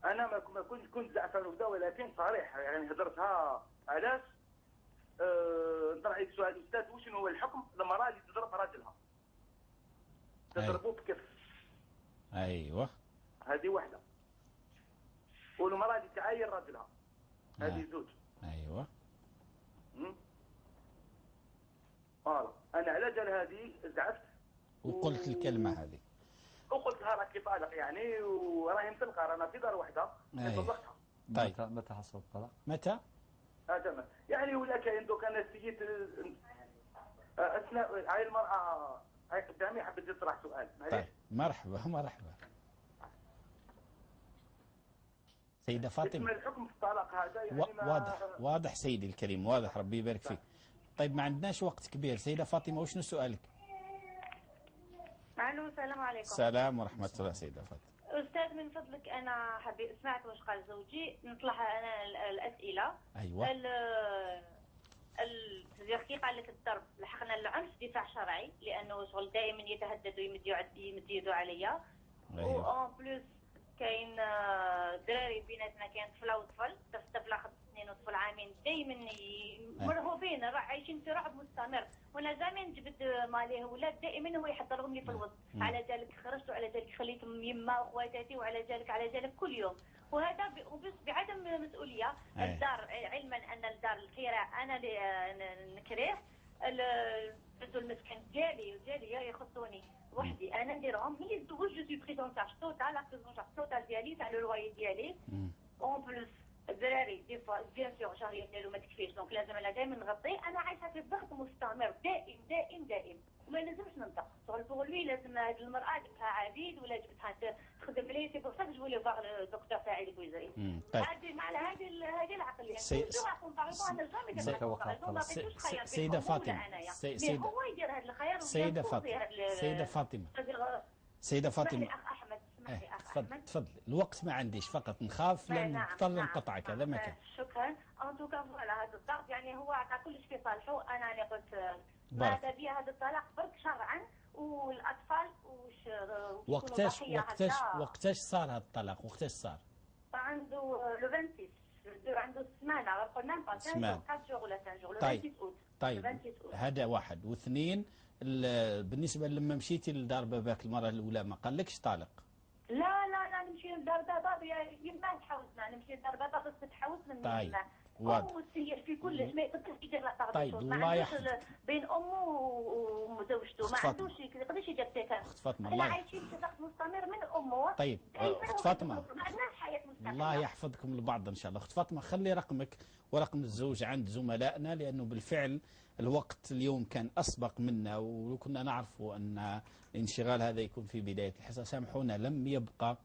S9: انا ما كنت زعفان وكذا، ولكن صريح يعني هضرتها. علاش؟ نطرح عليك سؤال استاذ، وشنو هو الحكم المراة اللي تضرب راجلها؟ تضربه بكف.
S2: ايوه.
S9: هذه واحدة. والمراة اللي تعاير راجلها هذه زوج.
S2: ايوه.
S9: voilà انا على جال هذه زعفت
S2: وقلت الكلمة هذه
S9: وقلت لها راكي طالق يعني، وراهي مطلقه، رانا في دار واحدة. طلقتها.
S2: طيب
S3: متى حصل الطلاق؟
S2: متى؟
S9: تمام يعني ولا كاين دوك انا سيت اثناء هاي المراة هاي قدامي حبيت تطرح سؤال.
S2: طيب مرحبا مرحبا سيدة فاطمة.
S9: الحكم في الطلاق هذا يعني
S2: واضح واضح سيدي الكريم، واضح، ربي يبارك فيك. طيب ما عندناش وقت كبير. سيدة فاطمة وشنو سؤالك؟
S8: الو السلام عليكم.
S2: السلام ورحمة الله سيدة فاطمة.
S8: أستاذ من فضلك أنا حبي سمعت واش قال زوجي، نطلع أنا الأسئلة.
S2: أيوة.
S8: كي قال لك الضرب لحقنا العنف دفاع شرعي لأنه شغل دائما يتهدد ويمد يده عليا.
S2: أيوة.
S8: و en plus كاين دراري بيناتنا، كاين طفله وطفل، طفله 5 سنين وطفل عامين، دائما مرهوبين، عايشين في رعب مستمر، وانا jamais نجبد ماليه ولا دائما هو يحضرهم لي في الوسط. على ذلك خرجت وعلى ذلك خليتهم يما وخواتاتي وعلى ذلك على ذلك كل يوم، وهذا بعدم مسؤولية. الدار علما ان الدار الكراء انا اللي نكريه، المسكن ديالي وديالي يخصوني وحدي انا نديرهم. ملي تزوج je suis prise en charge totale، la prise en charge totale ديالي تاع le loyer ديالي، en plus الدراري des fois bien sûr شهرية ديالو ما تكفيش، donc لازم انا دائما نغطي. انا عايشه في ضغط مستمر دائم دائم دائم، وما لازمش ننطق شغل pour lui. لازم هاد المراة جبتها عبيد ولا جبتها تخدم لي، c'est pour ça je voulais voir docteur سعيد بوزري. هذه مع هذه العقلية.
S2: سيده فاطمة،
S8: هو يدير هذا الخيار.
S2: سيده فاطمة، سيده فاطمة، سيده فاطمة، تفضل تفضل، الوقت ما عنديش، فقط نخاف لن نضطر نقطعك، هذا ما كان.
S8: شكرا. en tout cas voilà هذا الضغط يعني هو عطى كلش في صالحه. انا اللي قلت ماذا بيا هذا الطلاق برك شرعا، والاطفال وش
S2: وقتاش وقتاش وقتاش صار هذا الطلاق؟ وقتاش صار؟
S8: عنده le 26، عنده سمانه، قلنا 4 jours ولا 5 jours، le 26 اوت.
S2: طيب هذا واحد. واثنين بالنسبة لما مشيتي لدار باباك المرة الاولى ما قالكش طالق؟
S8: لا لا لا، نمشي لدار بابا يما تحوزنا، نمشي لدار بابا بس تحوز من
S2: طيب واضح.
S8: وسير في كلش، ما يقدرش يدير لا.
S2: طيب الله يحفظك.
S8: بين امه وزوجته ما عندوش، يقدرش يدير تكامل.
S2: اخت فاطمة الله
S8: عايشين في ضغط مستمر من امه.
S2: طيب اخت فاطمة
S8: ما عندناش حياة مستقلة.
S2: الله يحفظكم لبعض ان شاء الله. اخت فاطمة خلي رقمك ورقم الزوج عند زملائنا، لانه بالفعل الوقت اليوم كان اسبق منا، وكنا نعرف ان الانشغال هذا يكون في بداية الحصة. سامحونا لم يبقى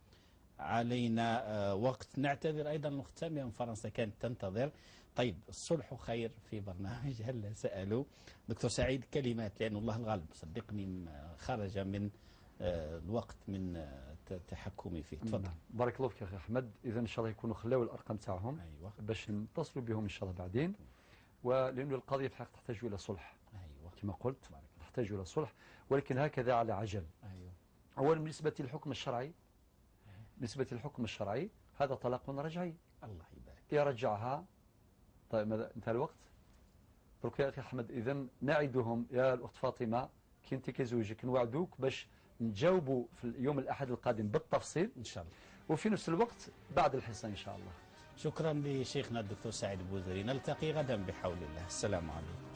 S2: علينا وقت. نعتذر أيضا الأخت سامية من فرنسا كانت تنتظر. طيب الصلح خير في برنامج هلا سألوا. دكتور سعيد كلمات، لأن الله الغالب صدقني خرج من الوقت من تحكمي فيه. تفضل.
S3: بارك الله فيك أخي أحمد. إذا إن شاء الله يكونوا خلاو الأرقام تاعهم.
S2: أيوة.
S3: باش نتصلوا بهم إن شاء الله بعدين، ولأن القضية في الحقيقة تحتاج إلى صلح.
S2: أيوة.
S3: كما قلت تحتاج إلى صلح، ولكن هكذا على عجل.
S2: أيوة.
S3: أولا بالنسبة للحكم الشرعي، بالنسبة للحكم الشرعي هذا طلاق رجعي.
S2: الله يبارك.
S3: يرجعها. طيب ماذا انتهى الوقت؟ درك يا أخي أحمد إذا نعدهم يا الأخت فاطمة كي أنت كزوجك نوعدوك باش نجاوبوا في اليوم الأحد القادم بالتفصيل
S2: إن شاء الله،
S3: وفي نفس الوقت بعد الحصة إن شاء الله.
S2: شكرا لشيخنا الدكتور سعيد بوزري. نلتقي غدا بحول الله. السلام عليكم.